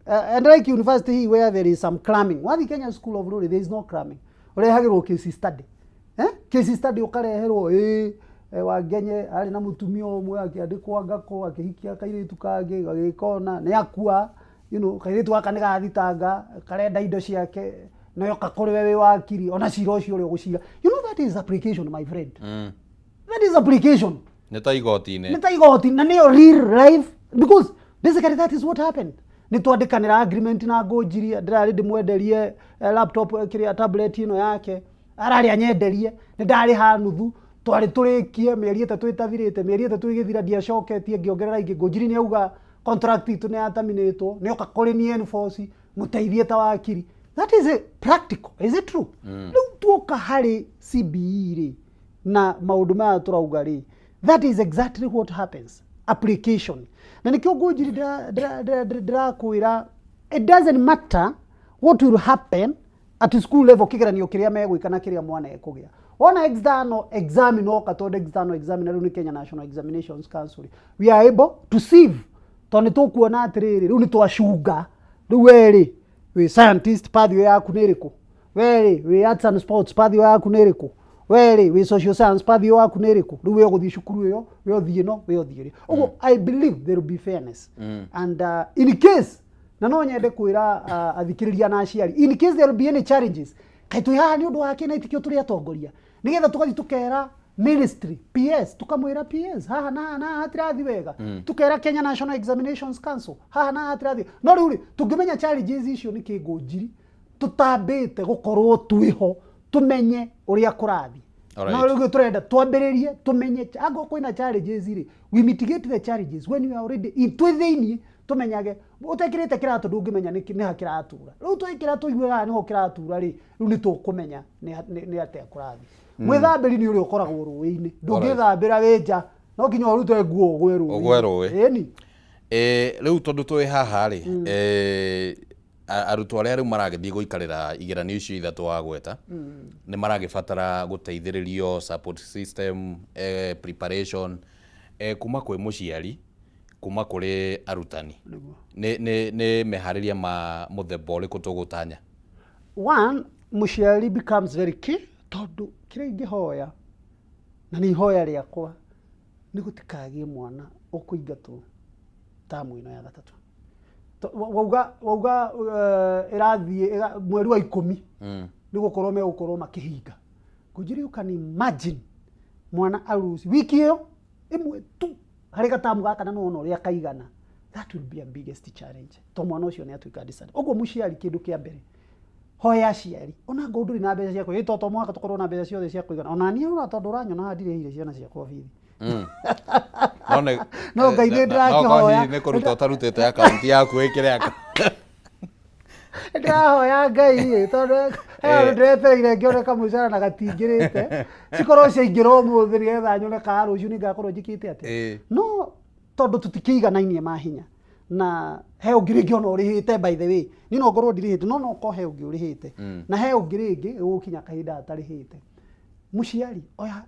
and like university here where there is some cramming, wathiĩ Kenya School of Law rĩ, there is no cramming. Ũrehagĩrwo case study, eh? Case study ũkareherwo, ĩ Wangenye arĩ na mũtumia ũmwe, akĩandĩkwo ngako, akĩhikia kairĩtu kangĩ, gagĩkona nĩ akua, kairĩtu gaka nĩ gathitanga, karenda indo ciake, na yoka kũrĩ we wĩ wakiri, ona cira ũcio ũrĩa ũgũcira. You know that is application, my friend. That is application. Nĩ ta igoti-inĩ. Nĩ ta igoti, na nĩyo real life, because basically that is what happened. Nĩ twandĩkanĩra agreement na Ngũnjiri, ndĩrarĩ ndĩmwenderie laptop, kĩrĩa, tablet ĩno yake, ararĩ anyenderie, nĩ ndarĩha nuthu, twarĩ tũrĩkie mĩeri 3 ĩtathirĩte, mĩeri 3 ĩgĩthira ndiacoketie, ngĩongerera ingĩ. Ngũnjiri nĩ auga contract itũ nĩ yataminĩtwo, nĩ oka kũrĩ niĩ enforce, mũteithie ta wakiri. That is a practical, is it true? Rĩu tuoka harĩ CBE rĩ, na maũndũ maya tũrauga rĩ, that is exactly what happens, application. Na nĩkĩo Ngũnjiri ndĩrakwĩra, it doesn't matter what will happen at school level, kĩgeranio kĩrĩa megwĩka na kĩrĩa mwana ekũgĩa, wona external examiner oka, tondũ external examiner rĩu nĩ Kenya National Examinations Council, we are able to sieve, tondũ nĩ tũkuona atĩrĩrĩ, rĩu nĩ twacunga, rĩu we rĩ, wĩ scientist, pathway yaku nĩ ĩrĩkũ? We rĩ, wĩ arts and sports, pathway yaku nĩ ĩrĩkũ? We rĩ, wĩ social science, pathway yaku nĩ ĩrĩkũ? Rĩu we ũgũthiĩ cukuru ĩyo, we ũthiĩ ĩno, we ũthiĩ ĩrĩa. Ũguo I believe there will be fairness. And in case, na no nyende kwĩra athikĩrĩria na aciari, in case there will be any challenges, kaĩ twĩ haha nĩ ũndũ wa kĩ na itikĩo tũrĩ atongoria, nĩgetha tũgathiĩ tũkera ministry, PS, tukamwĩra PS, haha na haha na haha hatirathi wega, tukera Kenya National Examinations Council, haha na haha hatirathi. No rĩu rĩ, tũngĩmenya challenges icio nĩ kĩ, Ngũnjiri, tũtambĩte gũkorwo twĩho tũmenye ũrĩa kũrathiĩ. No rĩu tũrenda twambĩrĩrie tũmenye angorwo kwĩna challenges rĩ, we mitigate the challenges when we are already in, twĩ thĩiniĩ, tũmenyage. Ũtekĩrĩte kĩratũ ndũngĩmenya nĩ ha kĩratura. Rĩu twekĩra tũigue haha nĩho kĩratura rĩ, rĩu nĩ tũkũmenya nĩ atĩa kũrathiĩ. Mwĩthambĩri nĩ ũrĩa ũkoragwo rũĩ-inĩ, ndũngĩthambĩra wĩ nja, no nginya ũrute nguo ũgwe rũĩ. Ũgwe rũĩ. Ĩni. Rĩu tondũ twĩ haha rĩ, arutwo arĩa rĩu maragĩthiĩ gũikarĩra igeranio icio ithatũ wagweta, nĩ maragĩbatara gũteithĩrĩrio, support system, preparation, kuma kwĩ mũciari, kuma kũrĩ arutani. Nĩ meharĩria ma mũthemba ũrĩkũ tũgũtanya? One, mũciari becomes very key, tondũ kĩrĩa ingĩhoya, na nĩ ihoya rĩakwa, nĩ gũtikagĩe mwana ũkũingatwo tamu ĩno ya gatatũ. Wauga ĩrathiĩ mweri wa 10 nĩ gũkorwo megũkorwo makĩhinga. Ngũnjĩre, you can imagine mwana aruci wiki ĩyo ĩmwe tu harĩ gatamu gaka, na nĩwona ũrĩa kaigana. That will be a biggest challenge, to mwana ũcio nĩ atuĩka disadvantage. Ũguo mũciari, kĩndũ kĩa mbere, hoya aciari, ona ngorwo ndũrĩ na mbeca cia kũigana, to mũhaka tũkorwo na mbeca ciothe cia kũigana. Ona niĩ ona tondũ ũranyona haha, ndirĩhire ciana ciakwa bithi. No nĩ No Ngai nĩ no korwo ndĩrakĩhoya. hihi nĩ kũruta ũtarutĩte akaunti yaku ĩkĩre Ndĩrahoya Ngai ĩ, tondũ he handũ ndĩretereire ngĩone kamũcara na gatingĩrĩte, cikorwo ciaingĩra ũmũthĩ nĩgetha nyone kana rũciũ nĩngakorwo njĩkĩte atĩa. No tondũ tũtikĩiganainie mahinya, na he ũngĩ rĩngĩ ona ũrĩhĩte, by the way, niĩ no ngorwo ndirĩhĩte, no no korwo he ũngĩ ũrĩhĩte, na he ũngĩ rĩngĩ ĩgũkinya kahinda atarĩhĩte. Mũciari, oya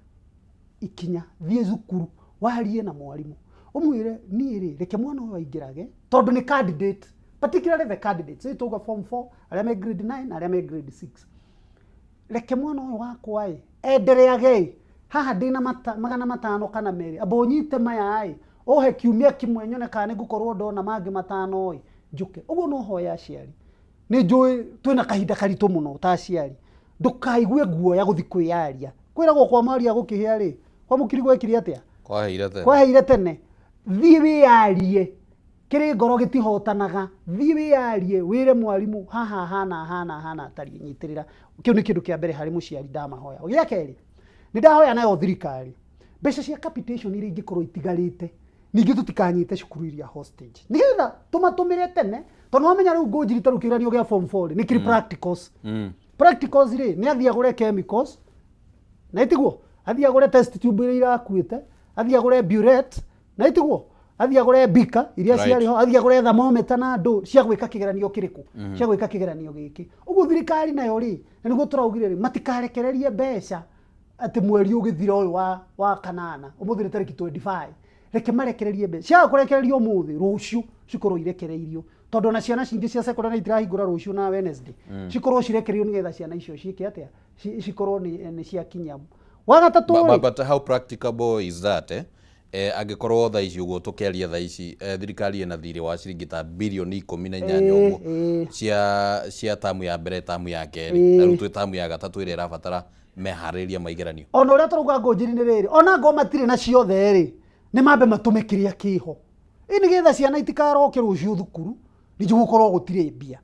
ikinya, thiĩ cukuru, warie na mwarimũ, ũmwĩre, niĩ rĩ, reke mwana ũyũ aingĩrage, tondũ nĩ candidate. Particularly the candidates, ĩ tauga form 4, arĩa me grade 9 na arĩa me grade 6. Reke mwana ũyũ wakwa ĩ endereage ĩ haha ndĩna 500 kana 2, amba ũnyite maya ĩ ũhe kiumia kĩmwe nyone kana nĩ ngũkorwo ndona mangĩ 5 ĩ njũke. Ũguo no hoya aciari, nĩ njũĩ twĩna kahinda karitũ mũno ta aciari, ndũkaigue guoya gũthi kwĩyaria. Kwĩragwo kwa maria gũkĩhĩa rĩ, kwa mũkiri gwekire atĩa? Kwaheire tene. Kwaheire tene. Thiĩ wĩyarie, kĩrĩ ngoro gĩtihotanaga. Thiĩ wĩyarie, wĩre mwarimũ haha hana hana hana atariĩ, nyitĩrĩra. Kĩu nĩ kĩndũ kĩa mbere harĩ mũciari ndamahoya. Gĩa kerĩ, nĩ ndahoya nayo thirikari mbeca cia capitation iria ingĩkorwo itigarĩte, ningĩ tũtikanyite cukuru iria hostage, nĩgetha tũmatũmĩre tene, tondũ wamenya rĩu ngũnjiri ta rĩu kĩgeranio gĩa form 4 rĩ, nĩ kĩrĩ practicals. Practicals rĩ, nĩ athiĩ agũre chemicals, na ĩtiguo athiĩ agũre test tube iria irakuĩte, athiĩ agũre burette, na ĩtiguo athiĩ agũre beaker iria ciarĩ ho, athiĩ agũre thermometer na ndũ cia gwĩka kĩgeranio kĩrĩkũ, cia gwĩka kĩgeranio gĩkĩ. Ũguo thirikari nayo rĩ, na nĩguo tũraugire rĩ, matikarekererie mbeca atĩ mweri ũgĩthira ũyũ wa kanana, ũmũthĩ nĩ tarĩki 25, reke marekererie mbeca. Ciaga kũrekererio ũmũthĩ, rũciũ cikorwo irekereirio, tondũ ona ciana cingĩ cia secondary itirahingũra rũciũ na Wednesday, cikorwo cirekereirio nĩgetha ciana icio ciĩke atĩa, cikorwo nĩ ciakinya. Wa gatatũ rĩ, But how practicable is that, eh? Angĩkorwo thaa ici ũguo tũkĩaria thaa ici, thirikari ĩna thirĩ wa ciringi ta birioni 18 ũguo cia tamu ya mbere, tamu ya kerĩ, na rĩu twĩ tamu ya gatatũ ĩrĩa ĩrabatara meharĩrĩria ma igeranio. Ona ũrĩa tũrauga ngũnjiri nĩ rĩrĩ, ona ngorwo matirĩ na ciothe rĩ, nĩ mambe matũme kĩrĩa kĩho, ĩ nĩgetha ciana itikaroke rũciũ thukuru ningĩ gũkorwo gũtirĩ mbia.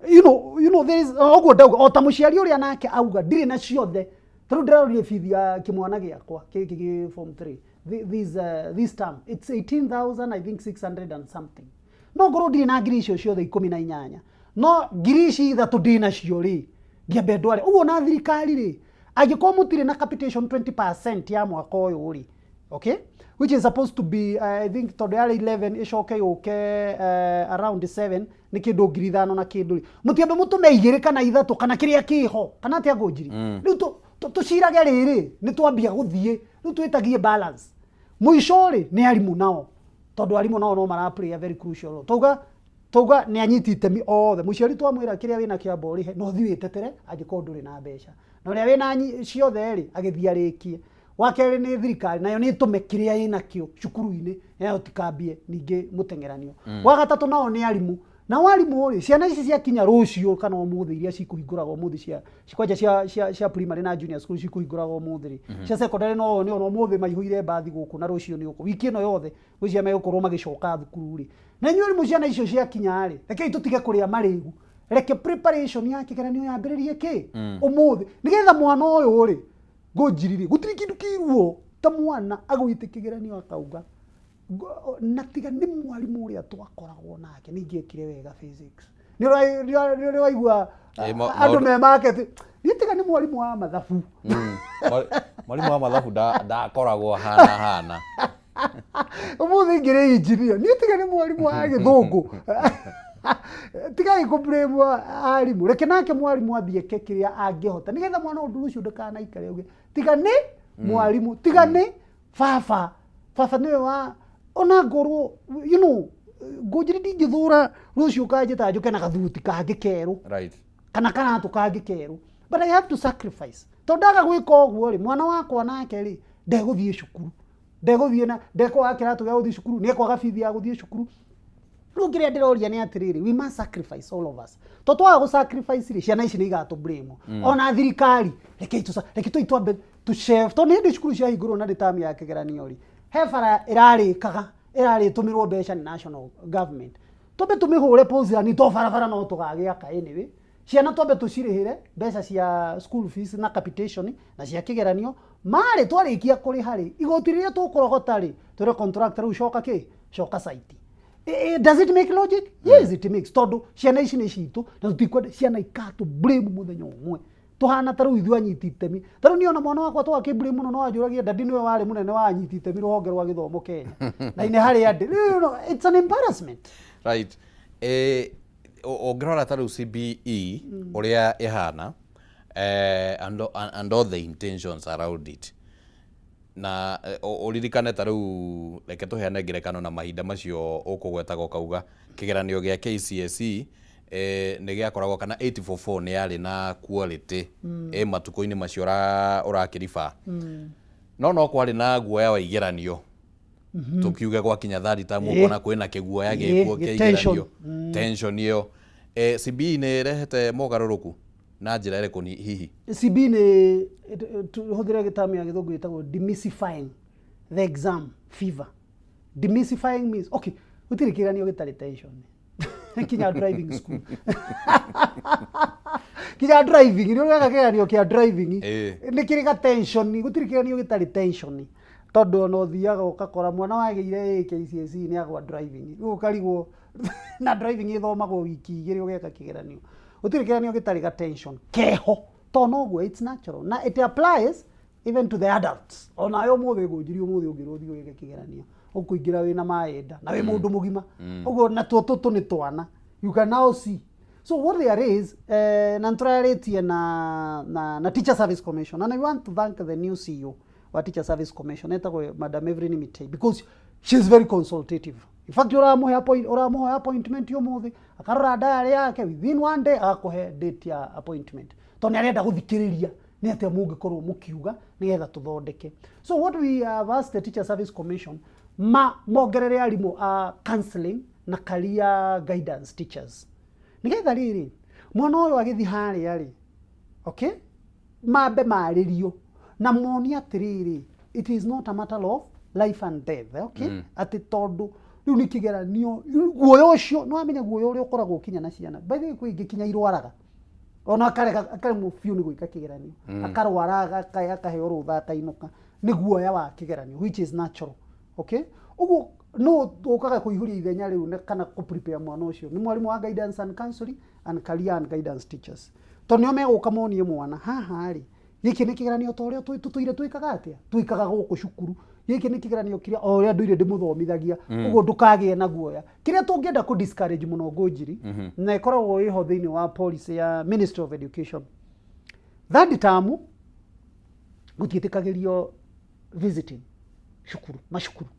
There is, ũguo ndauga o ta mũciari ũrĩa nake auga ndirĩ na ciothe. Tarĩu ndĩrarorire bithi ya kĩmwana gĩakwa kĩ form 3 this term it's 18,000 I think 600 and something. No ngorwo ndirĩ na ngiri icio ciothe 18, no ngiri ici 3 ndĩ nacio rĩ, ngĩambe ndware. Ũguo na thirikari rĩ, angĩkorwo mũtirĩ na capitation 20% ya mwaka ũyũ rĩ, okay, which is supposed to be, I think tondũ yarĩ 11 ĩcoke yũke around 7, nĩ kĩndũ 5,000 na kĩndũ rĩ, mũtiambe mũtũme 2 kana 3 kana kĩrĩa kĩho kana atĩa ngũnjiri. Rĩu tũcirage rĩrĩ nĩ twambia gũthiĩ rĩu twĩtagie balance. Mũico rĩ nĩ arimũ nao, tondũ arimũ nao no mara play a very crucial role. Tauga nĩ anyiti itemi othe. Mũciari twamwĩra kĩrĩa wĩna kĩamba ũrĩhe, no ũthiĩ wĩtetere angĩkorwo ndũrĩ na mbeca, na ũrĩa wĩna ciothe rĩ agĩthiĩ arĩkie. Wa kerĩ nĩ thirikari nayo nĩ ĩtũme kĩrĩa ĩnakĩo cukuru-inĩ, nayo tikambie ningĩ mũteng'eranio. Wa gatatũ nao nĩ arimũ. Nao arimũ rĩ, ciana ici ciakinya rũciũ kana ũmũthĩ, iria cikũhingũraga ũmũthĩ cia kwanja cia primary na junior school cikũhingũraga ũmũthĩ rĩ, cia secondary no nĩ ona ũmũthĩ maihũire mbathi gũkũ na rũciũ nĩ ũkũ wiki ĩno yothe gwĩciria megũkorwo magĩcoka thukuru rĩ. Na inyuĩ arimũ ciana icio ciakinya rĩ, rekei tũtige kũrĩa marĩgu, reke preparation ya kĩgeranio yambĩrĩrie kĩ ũmũthĩ, nĩgetha mwana ũyũ rĩ ngũnjiri rĩ, gũtirĩ kĩndũ kĩruo ta mwana agwĩte kĩgeranio akauga na tiga nĩ mwarimũ ũrĩa twakoragwo nake nĩ ingĩekire wega physics. Nĩ ũraigua andũ me market, niĩ tiga nĩ mwarimũ wa mathabu. Mwarimũ wa mathabu ndakoragwo hana hana. Ũmũthĩ ingĩrĩ engineer, niĩ tiga nĩ mwarimũ wa gĩthũngũ. Tigai kũ blame arimũ, reke nake mwarimũ athiĩ eke kĩrĩa angĩhota nĩgetha mwana ũndũ ũcio ndakanaikare auge tiga nĩ mwarimũ, tiga nĩ baba, baba nĩwe wa ona ngorwo ngũnjĩri ndingĩthũra rũciũ kanjĩta njũke na gathuti kangĩ kerũ kana karatũ kangĩ kerũ, but I have to sacrifice, tondũ ndaga gwĩka ũguo rĩ, mwana wakwa nake rĩ ndegũthiĩ cukuru, ndegũthiĩ na ndekwaga kĩratũ gĩa gũthiĩ cukuru, nĩekwaga bithi ya gũthiĩ cukuru. Rĩu kĩrĩa ndĩroria nĩ atĩrĩrĩ, we must sacrifice all of us, to twaga gũ sacrifice rĩ, ciana ici nĩ igatũ blame. Ona thirikari reke reke tũi twambe tũ tondũ nĩ hĩndĩ cukuru ciahingũrwo na ndĩ term ya kĩgeranio rĩ, he bara ĩrarĩkaga ĩrarĩtũmĩrwo mbeca nĩ national government, twambe tũmĩhũre pause ni to barabara no tũgagĩaka anyway. Ciana twambe tũcirĩhĩre mbeca cia school fees na capitation na cia kĩgeranio, marĩ twarĩkia kũrĩha rĩ, igoti rĩrĩa tũkũrogota rĩ, twĩre contractor rĩu coka kĩ coka site. Does it make logic? Yes, it makes, tondũ ciana ici nĩ citũ na tũtikwenda ciana ikatũ blame mũthenya ũmwe tũhana ta rĩu ithuĩ anyiti itemi. Ta rĩu niĩ ona mwana wakwa twakĩ blame mũno, no anjũragia dadi nĩwe warĩ mũnene wa anyiti itemi rũhonge rwa gĩthomo Kenya na inĩ harĩa ndĩ. It's an embarrassment. Right. Ũngĩrora ta rĩu CBE ũrĩa ĩhana, and all the intentions around it. Na ũririkane ta rĩu, reke tũheane ngerekano na mahinda macio ũkũgwetaga ũkauga kĩgeranio gĩa KCSE nĩ gĩakoragwo kana 844 nĩ yarĩ na quality matukũ-inĩ macio ũrakĩriba, no kwarĩ na guoya wa igeranio. Tũkiuge gwakinya third term, ũkona kwĩna kĩguoya gĩkuo kĩa tension. Igeranio, tension ĩyo. CBE nĩ ĩrehete mogarũrũku na njĩra ĩrĩkũ hihi? CB nĩ tũhũthĩre gĩtamu ya Gĩthũngũ ĩtagwo demystifying the exam fever. Demystifying means, okay, gũtirĩ kĩgeranio gĩtarĩ tension, kinya driving school, kinya driving nĩ ũreka kĩgeranio kĩa driving, nĩ kĩrĩ ga tension. Gũtirĩ kĩgeranio gĩtarĩ tension, tondũ ona ũthiaga ũgakora mwana wagĩire A KCSE nĩ agwa driving, rĩu ũkarigwo na driving ĩthomagwo wiki 2 ũgeka kĩgeranio. Gũtirĩ kĩgeranio gĩtarĩ ga tension keho, to noguo it's natural na it applies even to the adults. Onawe ũmũthĩ ngũnjiri, ũmũthĩ ũngĩrwo ũthiĩ wĩke kĩgeranio, ũkũingĩra wĩna maĩ nda na wĩ mũndũ mũgima ũguo, na tuo tũtũ nĩ twana. You can now see. So what there is, na nĩtũrarĩtie na Teacher Service Commission, and I want to thank the new CEO wa Teacher Service Commission, etagwo Madam Evelyn Mitei, because she is very consultative. In fact, ũramũhe appointment ũmũthĩ, akarora diary yake, within one day agakũhe date ya appointment, tondũ nĩ arenda gũthikĩrĩria nĩ atĩa mũngĩkorwo mũkiuga nĩgetha tũthondeke. So what we have asked the Teacher Service Commission, ma mongerere arimũ a counseling na career guidance teachers, nĩgetha rĩrĩ mwana ũyũ agĩthiĩ harĩa rĩ, okay, mambe marĩrio na monie atĩrĩrĩ, it is not a matter of life and death, okay? Atĩ tondũ rĩu nĩ kĩgeranio, guoya ũcio nĩ wamenya, guoya ũrĩa ũkoragwo ũkinya na ciana. By the way, kwĩ ingĩ kinya irwaraga, ona akarega, akaremwo biũ nĩ gwĩka kĩgeranio, akarwara, akaheo rũtha akainũka nĩ guoya wa kĩgeranio, which is natural, okay? Ũguo no ũkaga kũihũria ithenya rĩu kana kũ prepare mwana ũcio nĩ mwarimũ wa guidance and counseling and career and guidance teachers, tondũ nĩo megũka monie mwana haha rĩ, gĩkĩ nĩ kĩgeranio ta ũrĩa tũtũire twĩkaga atĩa, twĩkaga gũkũ cukuru. Gĩkĩ nĩ kĩgeranio kĩrĩa o ũrĩa ndũire ndĩmũthomithagia, ũguo ndũkagĩe na guoya. Kĩrĩa tũngĩenda kũ discourage mũno, Ngũnjiri, na ĩkoragwo ĩho thĩinĩ wa policy ya Ministry of Education, third term gũtiĩtĩkagĩrio visiting cukuru, macukuru.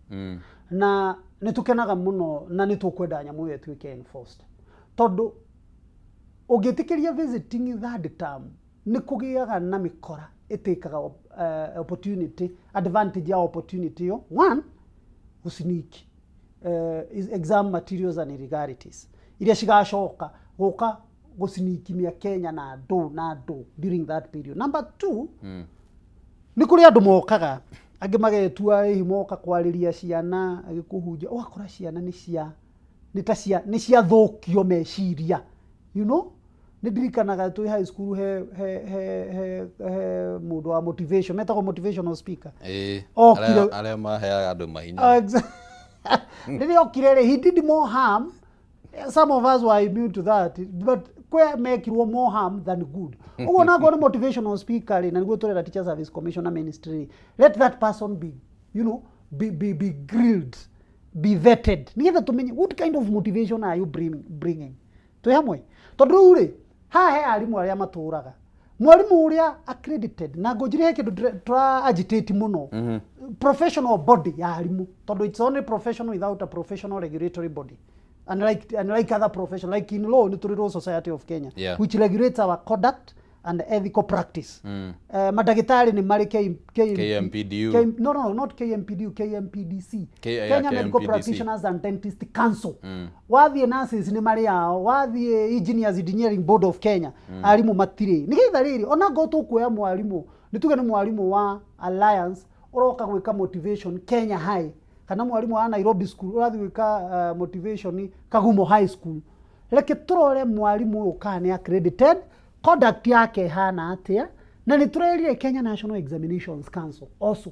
Na nĩ tũkenaga mũno na nĩ tũkwenda nyamũ ĩyo ĩtuĩke enforced, tondũ ũngĩtĩkĩria visiting third term, nĩ kũgĩaga na mĩkora ĩtĩkaga opportunity, advantage ya opportunity ĩyo, one, gũsneak exam materials and irregularities iria cigacoka gũka gũsneak mĩa Kenya na andũ na andũ during that period. Number two, nĩ kũrĩ andũ mokaga, angĩ magetua hihi moka kwarĩria ciana, agĩkũhunjia, ũgakora ciana nĩ cia nĩ ta cia nĩ ciathũkio meciria. Nĩ ndirikanaga twĩ high school, he mũndũ wa motivation, metagwo motivational speaker. Okire. Arĩa maheaga andũ mahinya. Rĩrĩa okire rĩ, he did more harm. Some of us were immune to that, but kwe mekirwo more harm than good. Ũguo nakorwo nĩ motivational speaker rĩ, na nĩguo tũrera Teacher Service Commission na ministry rĩ, let that person be you know be, be, be grilled, be vetted, nĩgetha tũmenye what kind of motivation are you bringing. Twĩ hamwe? Tondũ rĩu rĩ, haha he arimũ arĩa matũraga, mwarimũ ũrĩa accredited na ngũnjire, he kĩndũ tũra agitate mũno, professional body ya arimũ, tondũ it's only professional without a professional regulatory body, unlike other profession, like in law nĩ tũrĩ Law Society of Kenya, which regulates our conduct and ethical practice. Mandagĩtarĩ nĩ marĩ K, KMPDU. K, no, not KMPDU, KMPDC. Yeah, Kenya Medical KMPDC. Practitioners and Dentist Council. Wathiĩ nurses nĩ marĩ ao, wathiĩ engineers, Engineering Board of Kenya. Arimũ matirĩ. Nĩgetha rĩrĩ, ona ngorwo tũkuoya mwarimũ, nĩ tuge nĩ mwarimũ wa Alliance ũroka gwĩka motivation Kenya High, kana mwarimũ wa Nairobi School ũrathiĩ gwĩka motivation Kagumo High School, reke tũrore mwarimũ ũyũ kana nĩ accredited, conduct yake ĩhana atĩa. Na nĩ tũrerire Kenya National Examinations Council also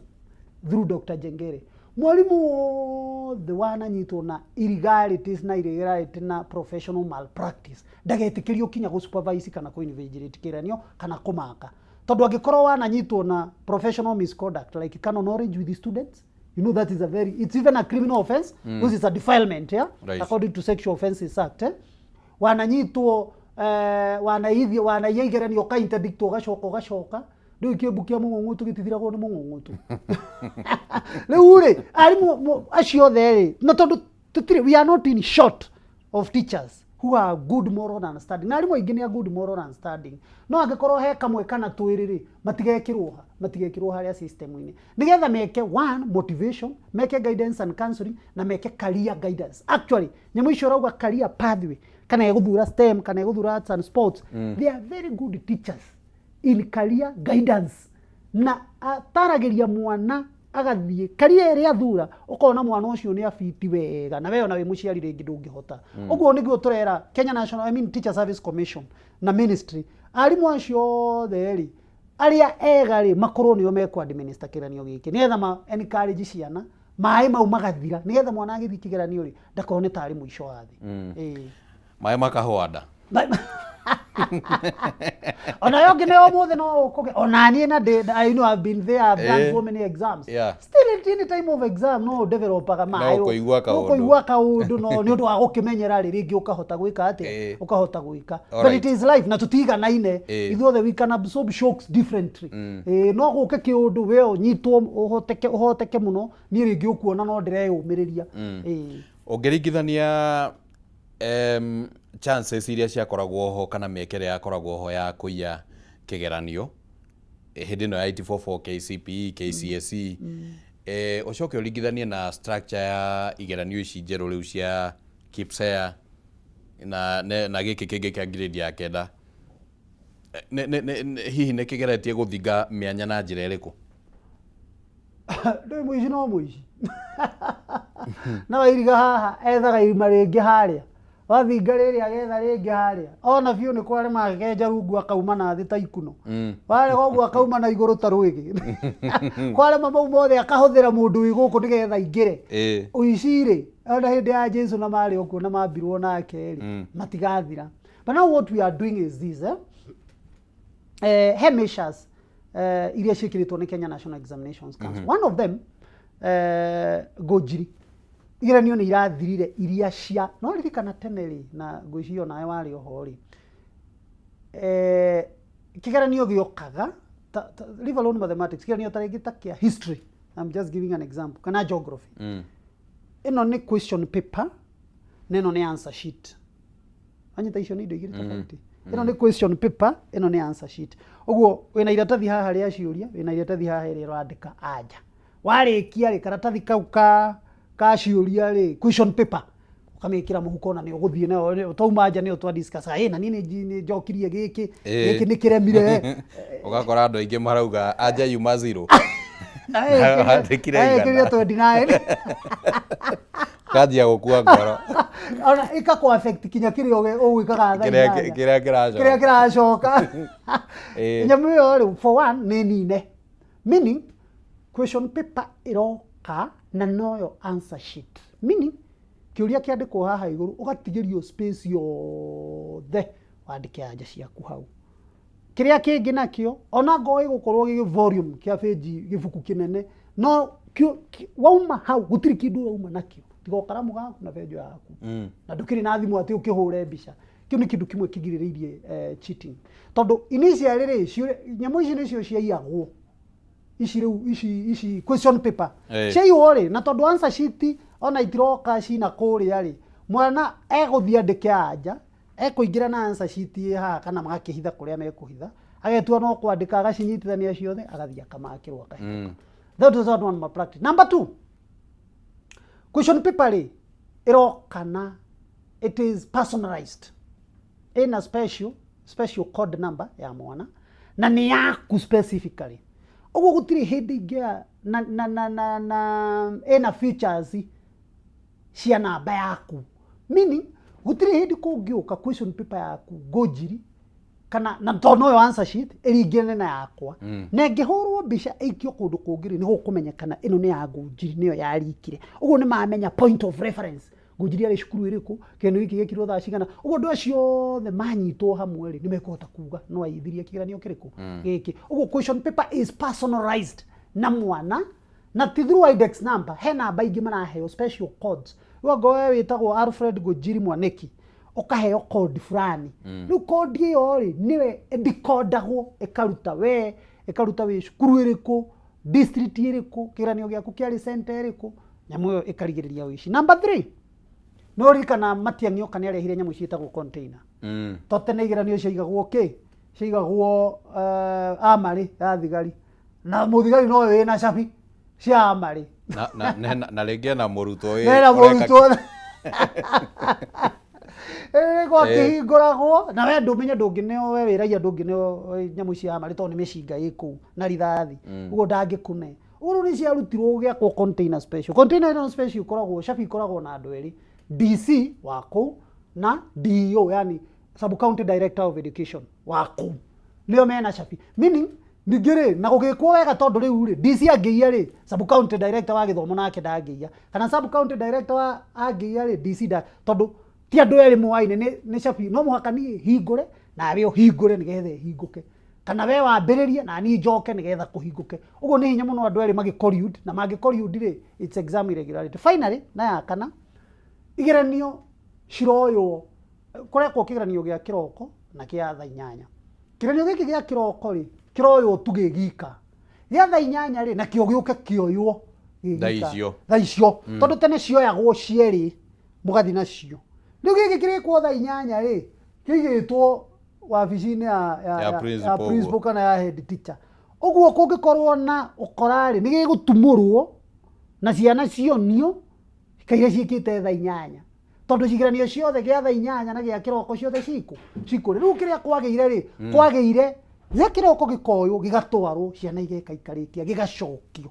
through Dr. Jengere, mwarimũ wothe wananyitwo na irregularities na irregularity na professional malpractice ndagetĩkĩrio kinya gũ supervise kana kũ invigilate kĩgeranio kana kũmaka, tondũ angĩkorwo wananyitwo na professional misconduct like carnal knowledge with the students, you know that is a very, it's even a criminal offense, which is a defilement, yeah? According to Sexual Offences Act, eh? Wananyitwo, wanaithia, wanaiya igeranio, ũka interdict, ũgacoka ũgacoka. Rĩu kĩmbu kĩa mũng'ũng'ũtũ gĩtithiragwo nĩ mũng'ũng'ũtũ. Rĩu rĩ, arimũ acio othe rĩ, na tondũ tũtirĩ, we are not in short of teachers who are good moral understanding, na arimũ aingĩ nĩ a good moral understanding, no angĩkorwo he kamwe kana twĩrĩ rĩ, matigekĩrwo ha, matigekĩrwo harĩa system-inĩ, nĩgetha meke one motivation, meke guidance and counseling, na meke career guidance. Actually, nyamũ icio ũrauga career pathway, kana egũthura STEM, kana egũthura arts and sports, they are very good teachers in career guidance, na ataragĩria mwana agathiĩ career ĩrĩa athura, ũkona mwana ũcio nĩ abiti wega, na we ona wĩ mũciari rĩngĩ ndũngĩhota. Ũguo nĩguo tũrera Kenya National, I mean, Teacher Service Commission na ministry, arimũ acio othe rĩ, arĩa ega rĩ, makorwo nĩo mekũ administer kĩgeranio gĩkĩ, nĩgetha ma encourage ciana, maĩ mau magathira, nĩgetha mwana agĩthiĩ kĩgeranio rĩ, ndakone tarĩ mũico wa thĩ. Ĩĩ. Maĩ makahũa nda. Ona yo ngine ũmũthĩ no ũkũge ona niĩ na ndĩ, I know I've been there, I've done so many exams. Still at any time of exam no developaga maĩ. No ũkũigua kaũndũ. Ũkũigua kaũndũ, no nĩ ũndũ wa gũkĩmenyera rĩ, rĩngĩ ũkahota gwĩka atĩa? Ũkahota gwĩka. But it is life, na tũtiganaine. Ithuothe we can absorb shocks differently. No gũke kĩũndũ we ũnyitwo ũhoteke ũhoteke mũno, niĩ rĩngĩ ũkuona no ndĩreyũmĩrĩria. Ũngĩringithania chances iria ciakoragwo ho kana mĩeke ĩrĩa yakoragwo ho ya kũiya kĩgeranio hĩndĩ ĩno ya 844, KCPE, KCSE, ũcoke ũringithanie na structure ya igeranio ici njerũ rĩu cia KPSEA na gĩkĩ kĩngĩ kĩa grade ya kenda, hihi nĩ kĩgeretie gũthinga mĩanya na njĩra ĩrĩkũ? Ndũĩ mũici no mũici, no wairiga haha ethaga irima rĩngĩ harĩa, wathinga rĩrĩ agetha rĩngĩ harĩa, ona biũ nĩ kwarema, akenja rungu akauma na thĩ ta ikuno, warega ũguo akauma na igũrũ ta rwĩgĩ, kwarema mau mothe akahũthĩra mũndũ wĩ gũkũ nĩgetha aingĩre. Ũici rĩ, ona hĩndĩ ya Jesu na marĩ okuo na mambirwo nake rĩ, matigathira. But now what we are doing is this, eh? He measures iria ciĩkĩrĩtwo nĩ Kenya National Examinations Council. One of them, ngũnjiri, igeranio nĩ irathirire iria cia no ririkana tene rĩ, na ngwĩciria onawe warĩ oho rĩ, kĩgeranio gĩokaga leave alone mathematics, kĩgeranio ta rĩngĩ ta kĩa history, I'm just giving an example, kana geography, ĩno nĩ question paper na ĩno nĩ answer sheet. Anyita, icio nĩ indo igĩrĩ tofauti. Ĩno nĩ question paper, ĩno nĩ answer sheet. Ũguo wĩna iratathi haha rĩa ciũria, wĩna iratathi haha ĩrĩa ũrandĩka anja. Warĩkia rĩ, karatathi kau ka ciũria rĩ, question paper, ũkamĩkĩra mũhuko na nĩ ũgũthiĩ nayo twauma nja, nĩyo twa discuss, ĩ na niĩ nĩ njokirie gĩkĩ, gĩkĩ nĩ kĩremire. Ũgakora andũ aingĩ marauga anja yuma zero. Na Wandĩkire 100. Ĩkĩrire 29. Ũkanjia gũkua ngoro. Ona ĩkakũ affect kinya kĩrĩa ũgwĩkaga thaa kĩrĩa 8. Kĩrĩa kĩracoka. Kĩrĩa kĩracoka. Nyamũ ĩyo rĩ, for one, nĩ nine, meaning question paper ĩroka na noyo answer sheet, meaning kĩũria kĩandĩkwo haha igũrũ, ũgatigĩrio space yothe wandĩke anja ciaku hau. Kĩrĩa kĩngĩ nakĩo, ona ngorwo ĩgũkorwo gĩ volume kĩa page, gĩbuku kĩnene, no wauma hau gũtirĩ kĩndũ ũrauma nakĩo tiga o karamu gaku na benjo yaku, na ndũkĩrĩ na thimũ atĩ ũkĩhũre mbica. Kĩu nĩ kĩndũ kĩmwe kĩgirĩrĩirie cheating, tondũ initially rĩ, nyamũ ici nĩcio ciaiyagwo, ici rĩu ici question paper ciaiywo rĩ, na tondũ answer sheet ona itiroka cina kũrĩa rĩ, mwana egũthiĩ andĩke anja, ekũingĩra na answer sheet ĩ haha, kana magakĩhitha kũrĩa mekũhitha, agetua no kwandĩka, agacinyitithania ciothe, agathiĩ akamakĩrwo, akahĩtũka. That is one malpractice. Number two, question paper rĩ, ĩroka na it is personalized, ĩna special code number ya mwana na nĩ yaku specifically. Ũguo gũtirĩ hĩndĩ ingĩoya na ĩna features cia namba yaku, meaning gũtirĩ hĩndĩ kũngĩũka question paper yaku ngũnjiri kana na tondũ noyo answer sheet ĩringĩrane na yakwa, na ĩngĩhũrwo mbica ĩikio kũndũ kũngĩ rĩ, nĩ gũkũmenyekana ĩno nĩ ya Ngũnjiri, nĩyo yarikire. Ũguo nĩ mamenya point of reference, Ngũnjiri arĩ cukuru ĩrĩkũ, kĩgeranio gĩkĩ gĩekirwo thaa cigana. Ũguo andũ acio othe manyitwo hamwe rĩ, nĩ mekũhota kuga no aithirie kĩgeranio kĩrĩkũ gĩkĩ. Ũguo question paper is personalized na mwana, na ti through index number, he namba ingĩ maraheo, special codes. Rĩu angorwo we wĩtagwo Alfred Ngũnjiri Mwaniki, ũkaheo code fulani. Rĩu code ĩyo rĩ, nĩwe ĩdecodagwo ĩkaruta we Ĩkaruta wĩ cukuru ĩrĩkũ, district ĩrĩkũ, kĩgeranio gĩaku kĩarĩ center ĩrĩkũ, nyamũ ĩyo ĩkarigĩrĩria ũici. Number three, no ririkana Matiang'i oka nĩ arehire nyamũ ciĩtagwo container. To tene igeranio ciaigagwo kĩ? Ciaigagwo amarĩ ya thigari. Na mũthigari no wĩna cabi cia amarĩ. Na rĩngĩ ena mũrutwo Nena mũrutwo. Gwakĩhingũragwo na we ndũmenye ndũngĩneo, we wĩ raia ndũngĩneo nyamũ cia amarĩ tondũ nĩ mĩcinga ĩ kũu na rithathi. Ũguo ndangĩkũne. Ũguo rĩu nĩ ciarutirwo gũgĩakwo container special. Container ĩno special ĩkoragwo, cabi ikoragwo na andũ erĩ, DC wa kũu na DEO, yani sub county director of education wa kũu. Nĩo mena cabi. Meaning ningĩ rĩ, na gũgĩkwo wega tondũ rĩu rĩ, DC angĩiya rĩ, sub county director wa gĩthomo nake ndangĩiya. Kana sub county director wa angĩiya rĩ, DC nda, tondũ ti andũ erĩ moaine, nĩ cabi, no mũhaka niĩ hingũre nawe ũhingũre nĩgetha ĩhingũke. Kana we wambĩrĩrie na niĩ njoke nĩgetha kũhingũke. Ũguo nĩ hinya mũno andũ erĩ magĩ collude, na mangĩ collude rĩ, it's exam irregularity. Finally, na ya kana, igeranio ciroywo, kũrekwo kĩgeranio gĩa kĩroko na kĩa thaa inyanya. Kĩgeranio gĩkĩ gĩa kĩroko rĩ, kĩroywo tu gĩ gika. Gĩa thaa inyanya rĩ, nakĩo gĩũke kĩoywo gĩ Thaa gika. icio. Thaa icio. Tondũ tene cioyagwo cierĩ mũgathiĩ nacio. Rĩu gĩkĩ kĩrĩkwo thaa inyanya rĩ, kĩigĩtwo wabici-inĩ Ya ya principal ũguo. principal kana ya head teacher. Ũguo kũngĩkorwo na ũkora rĩ, nĩ gĩgũtumũrwo na ciana cionio kaira ciĩkĩte thaa inyanya. Tondũ cigeranio ciothe gĩa thaa inyanya na gĩa kĩroko ciothe cikũ. Rĩu kĩrĩa kwagĩire rĩ, kwagĩire gĩa kĩroko gĩkoywo gĩgatwarwo ciana igeka ikarĩkia gĩgacokio.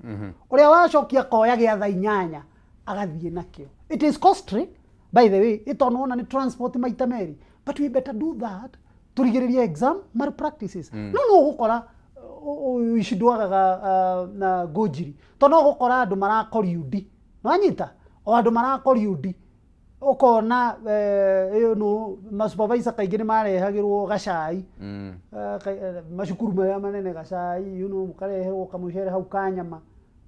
Ũrĩa wacokia akoya gĩa thaa inyanya agathiĩ nakĩo. It is costly by the way, ĩtondũ wona nĩ transport maita merĩ, but we better do that tũrigĩrĩrie exam malpractices. No no ũgũkora ũici ndwagaga na ngũnjiri, tondũ no ũgũkora andũ marakoriundi, nĩwanyita, o andũ marakoriundi, ũkona no masupervisor kaingĩ nĩ marehagĩrwo gacai. Macukuru marĩa manene gacai, mũkareherwo kamũcere hau ka nyama,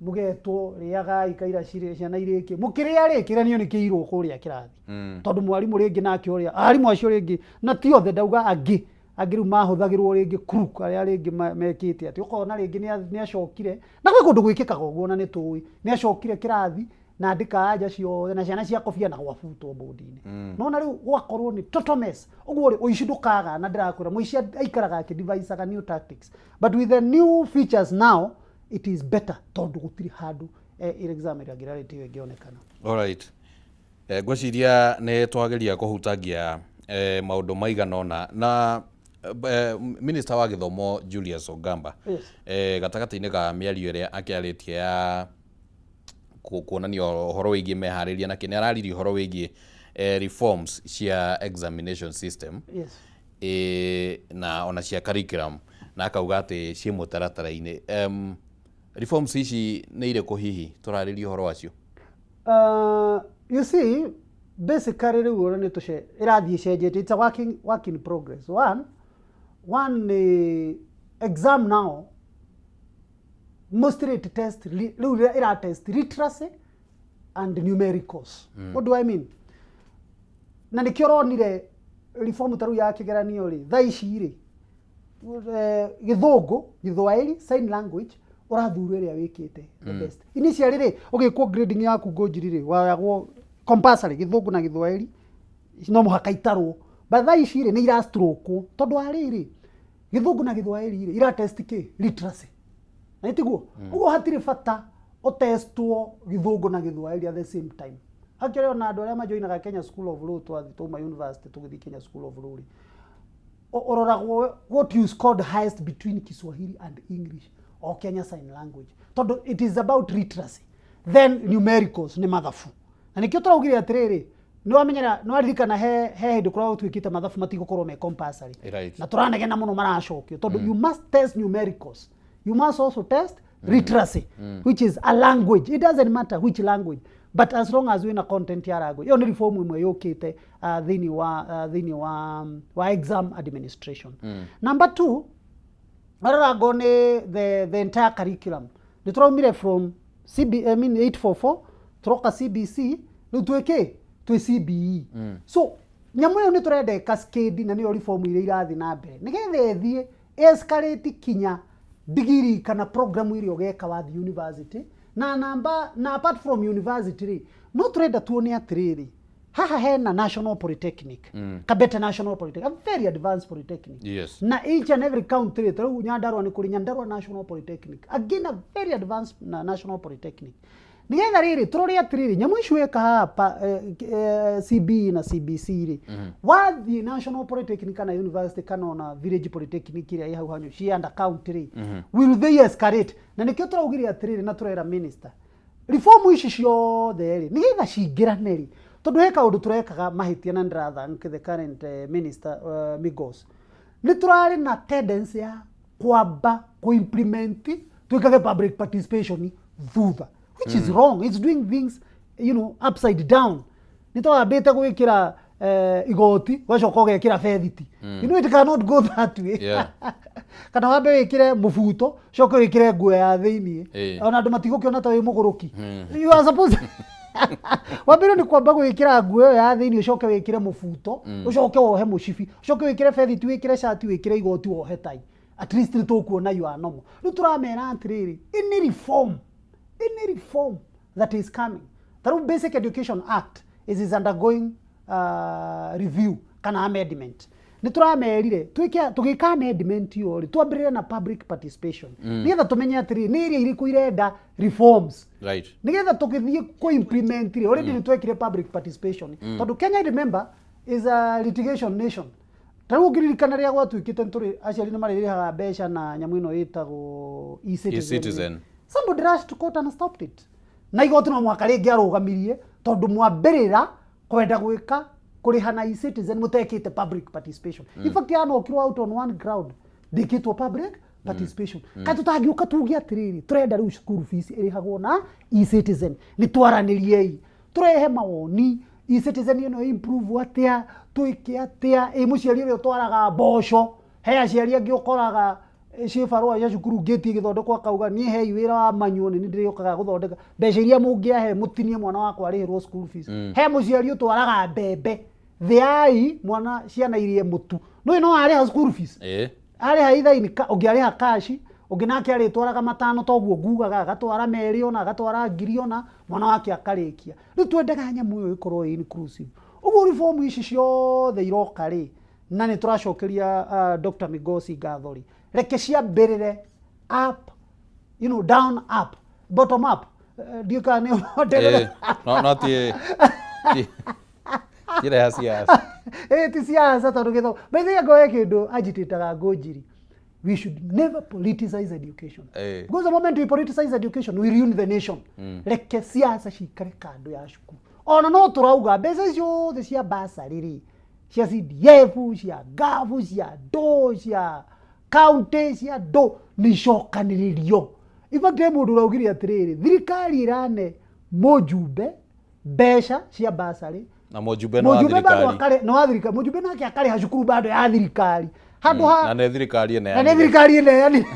mũgetwo rĩagai kaira cirĩ ciana irĩkie, mũkĩrĩa rĩ, kĩgeranio nĩ kĩirwo kũrĩa kĩrathi. Tondũ mwarimũ rĩngĩ nake ũrĩa, arimũ acio rĩngĩ, na ti othe ndauga angĩ, angĩ rĩu mahũthagĩrwo rĩngĩ crook, arĩa rĩngĩ mekĩte atĩ, ũkona rĩngĩ nĩ acokire, na gwĩ kũndũ gwĩkĩkaga ũguo na nĩ tũĩ, nĩ acokire kĩrathi, na andĩka anja ciothe, na ciana ciakobia na gwabutwo bodi-inĩ. Nona rĩu gwakorwo nĩ total mess. Ũguo rĩ, ũici ndũkaga, na ndĩrakwĩra, mũici aikaraga akĩdevisaga new tactics. But with the new features now, it is better tondũ gũtirĩ handũ exam irregularity ĩyo ĩngĩonekana. Alright. Ngwĩciria nĩ twageria kũhutangia maũndũ maigana ũna na Minister wa gĩthomo Julius Ogamba gatagatĩ-inĩ ka mĩario ĩrĩa akĩarĩtie ya kuonania ũhoro wĩgiĩ meharĩria na kĩ, nĩ araririe ũhoro wĩgiĩ reforms cia examination system. Na ona cia curriculum, na akauga atĩ ciĩ mũtaratara-inĩ. Reforms ici nĩ irĩkũ hihi tũrarĩria ũhoro wacio? You see, basically rĩu ũrĩa nĩ tũce ĩrathiĩ ĩcenjetie, it's a work in progress. One nĩ exam now mostly it test rĩu ĩra test literacy and numericals. What do I mean? Na nĩkĩo ũronire reform ta rĩu ya kĩgeranio rĩ, thaa ici rĩ, gĩthũngũ, gĩthwaĩri, sign language, ũrathurwo ĩrĩa wĩkĩte the best. Initially rĩ, ũgĩkwo grading yaku ngũnjiri rĩ, wayagwo compulsory gĩthũngũ na gĩthwaĩri, no mũhaka itarwo. But thaa ici rĩ, nĩ irastrokwo, tondũ wa rĩrĩ, gĩthũngũ na gĩthwaĩri rĩ, ira test kĩ? Literacy. Na tiguo? Ũguo hatirĩ bata ũtestwo gĩthũngũ na gĩthwaĩri at the same time. Actually ona andũ arĩa majoinaga Kenya School of Law, twathiĩ twauma university tũgĩthiĩ Kenya School of Law rĩ, ũroragwo what you scored highest between Kiswahili and English or Kenya Sign Language, tondũ it is about literacy. Then numericals nĩ mathabu, na nĩkĩo tũraugire atĩrĩrĩ, nĩ wamenyera, nĩ waririkana he hĩndĩ kũrĩa gũtuĩkĩte mathabu matigũkorwo me compulsory. Na tũranegena mũno maracokio, tondũ you must test numericals, you must also test literacy, which is a language. It doesn't matter which language, but as long as wĩna content ya language. Ĩyo nĩ reform ĩmwe yũkĩte thĩinĩ wa exam administration. Number two, arora ngo nĩ the entire curriculum. Nĩ tũraumire from CB, I mean 844, tũroka CBC, rĩu twĩ kĩ? Twĩ CBE. So nyamũ ĩyo nĩ tũrenda ĩ cascade, na nĩyo reform iria irathiĩ na mbere nĩgetha ĩthiĩ escalate kinya Degree kana program ĩrĩa ũgeka wathiĩ university na namba. Na apart from university rĩ, no tũrenda tuone atĩrĩrĩ, haha hena National Polytechnic, Kabete National Polytechnic, a very advanced polytechnic. Na each and every county rĩ, ta rĩu Nyandarua nĩ kũrĩ Nyandarua National Polytechnic, again a very advanced national polytechnic. Nĩgetha rĩrĩ tũrore atĩrĩrĩ, nyamũ icio weka haha CBE na CBC rĩ, wathiĩ National Polytechnic kana university kana ona village polytechnic ĩrĩa ĩ hau hanyu ci under county rĩ, will they escalate? Na nĩkĩo tũraugire atĩrĩrĩ, na tũrera minister, reform ici ciothe rĩ, nĩgetha cingĩrane rĩ, tondũ he kaũndũ tũrekaga mahĩtia, na ndĩra thank the current minister, Migos. Nĩ tũrarĩ na tendency ya kwamba kũ-implement, twĩkage public participation thutha, which is wrong. It's doing things upside down. Nĩ twambĩte gwĩkĩra igoti, ũgacoka ũgekĩra bethiti. It cannot go that way. Kana wambe wĩkĩre mũbuto, ũcoke wĩkĩre nguo ya thĩiniĩ. Ona andũ matigũkĩona ta wĩ mũgũrũki. You are supposed wambĩrĩrio nĩ kwamba gwĩkĩra nguo ĩyo ya thĩiniĩ, ũcoke wĩkĩre mũbuto, ũcoke wohe mũcibi, ũcoke wĩkĩre bethiti, wĩkĩre cati, wĩkĩre igoti, wohe tai. At least nĩ tũkuona you are normal. Rĩu tũramera atĩrĩrĩ, any reform that is coming, ta rĩu Basic Education Act is undergoing review kana amendment. Nĩ tũramerire twĩke, tũgĩka amendment ĩyo rĩ, twambĩrĩre na public participation, nĩgetha tũmenye atĩrĩrĩ, nĩ area irĩkũ irenda reforms, nĩgetha tũgĩthiĩ kũ-implement rĩ, already nĩ twekire public participation. Tondũ Kenya, remember, is a litigation nation. Ta rĩu ũngĩririkana rĩrĩa gwatuĩkĩte tũrĩ aciari nĩ marĩrĩhaga mbeca na nyamũ ĩno ĩtagwo e-Citizen. E-Citizen. Somebody rushed to court and stopped it, na igoti no mwaka rĩngĩ arũgamirie, tondũ mwambĩrĩra kwenda gwĩka kũrĩha na e-Citizen mũtekĩte public participation. In fact, yanokirwo out on one ground, ndĩkĩtwo public participation. Kaĩ tũtangĩũka tuge atĩrĩrĩ, tũrenda rĩu school fees ĩrĩhagwo na e-Citizen, nĩ twaranĩriei, tũrehe mawoni, e-Citizen ĩno improve atĩa, twĩke atĩa? Ĩ mũciari ũrĩa ũtwaraga mboco, he aciari angĩ ũkoraga ciĩ barũa cia cukuru ngĩti ĩgĩthondekwo, akauga, "Niĩ hei wĩra wa manyuo, nĩ ndĩrĩũkaga gũthondeka mbeca iria mũngĩahe, mũtinie mwana wakwa arĩhĩrwo school fees." He mũciari ũtwaraga mbembe, thĩai mwana ciana irie mũtu, nũĩ no arĩha school fees. Arĩha ithaini, ũngĩ arĩha kaci, ũngĩ nake arĩtwaraga matano, toguo ngugaga agatwara merĩ, ona agatwara 1000, ona mwana wake akarĩkia. Rĩu twendaga nyamũ ĩyo ĩkorwo ĩ inclusive. Ũguo reform ici ciothe iroka rĩ, na nĩ tũracokeria Dr. Migosi ngatho rĩ, reke ciambĩrĩre up, down, up, bottom up. Ndiũ kana nĩ No ti ĩrĩa ya siasa. Ĩ ti siasa, tondũ gĩthomo, by the way, ngoe kĩndũ agitĩtaga ngũnjiri, we should never politicize education, because the moment we politicize education, we ruin the nation. Reke siasa cikare kando ya cukuru. Ona no tũrauga mbeca ciothe cia basarĩ rĩ, cia CDF, cia ngabu, cia ndũ, cia county, cia ndũ, nĩ icokanĩrĩrio. In fact, he mũndũ ũraugire atĩrĩrĩ, thirikari ĩrane mũjumbe mbeca cia basarĩ, Na mũjumbe nĩ wa mũjumbe bado thirikari. Akare nĩ wa thirikari, mũjumbe nake akarĩha cukuru bado ya thirikari handũ ha Na nĩ thirikari na nĩ ĩneanire. Thirikari ĩneanire.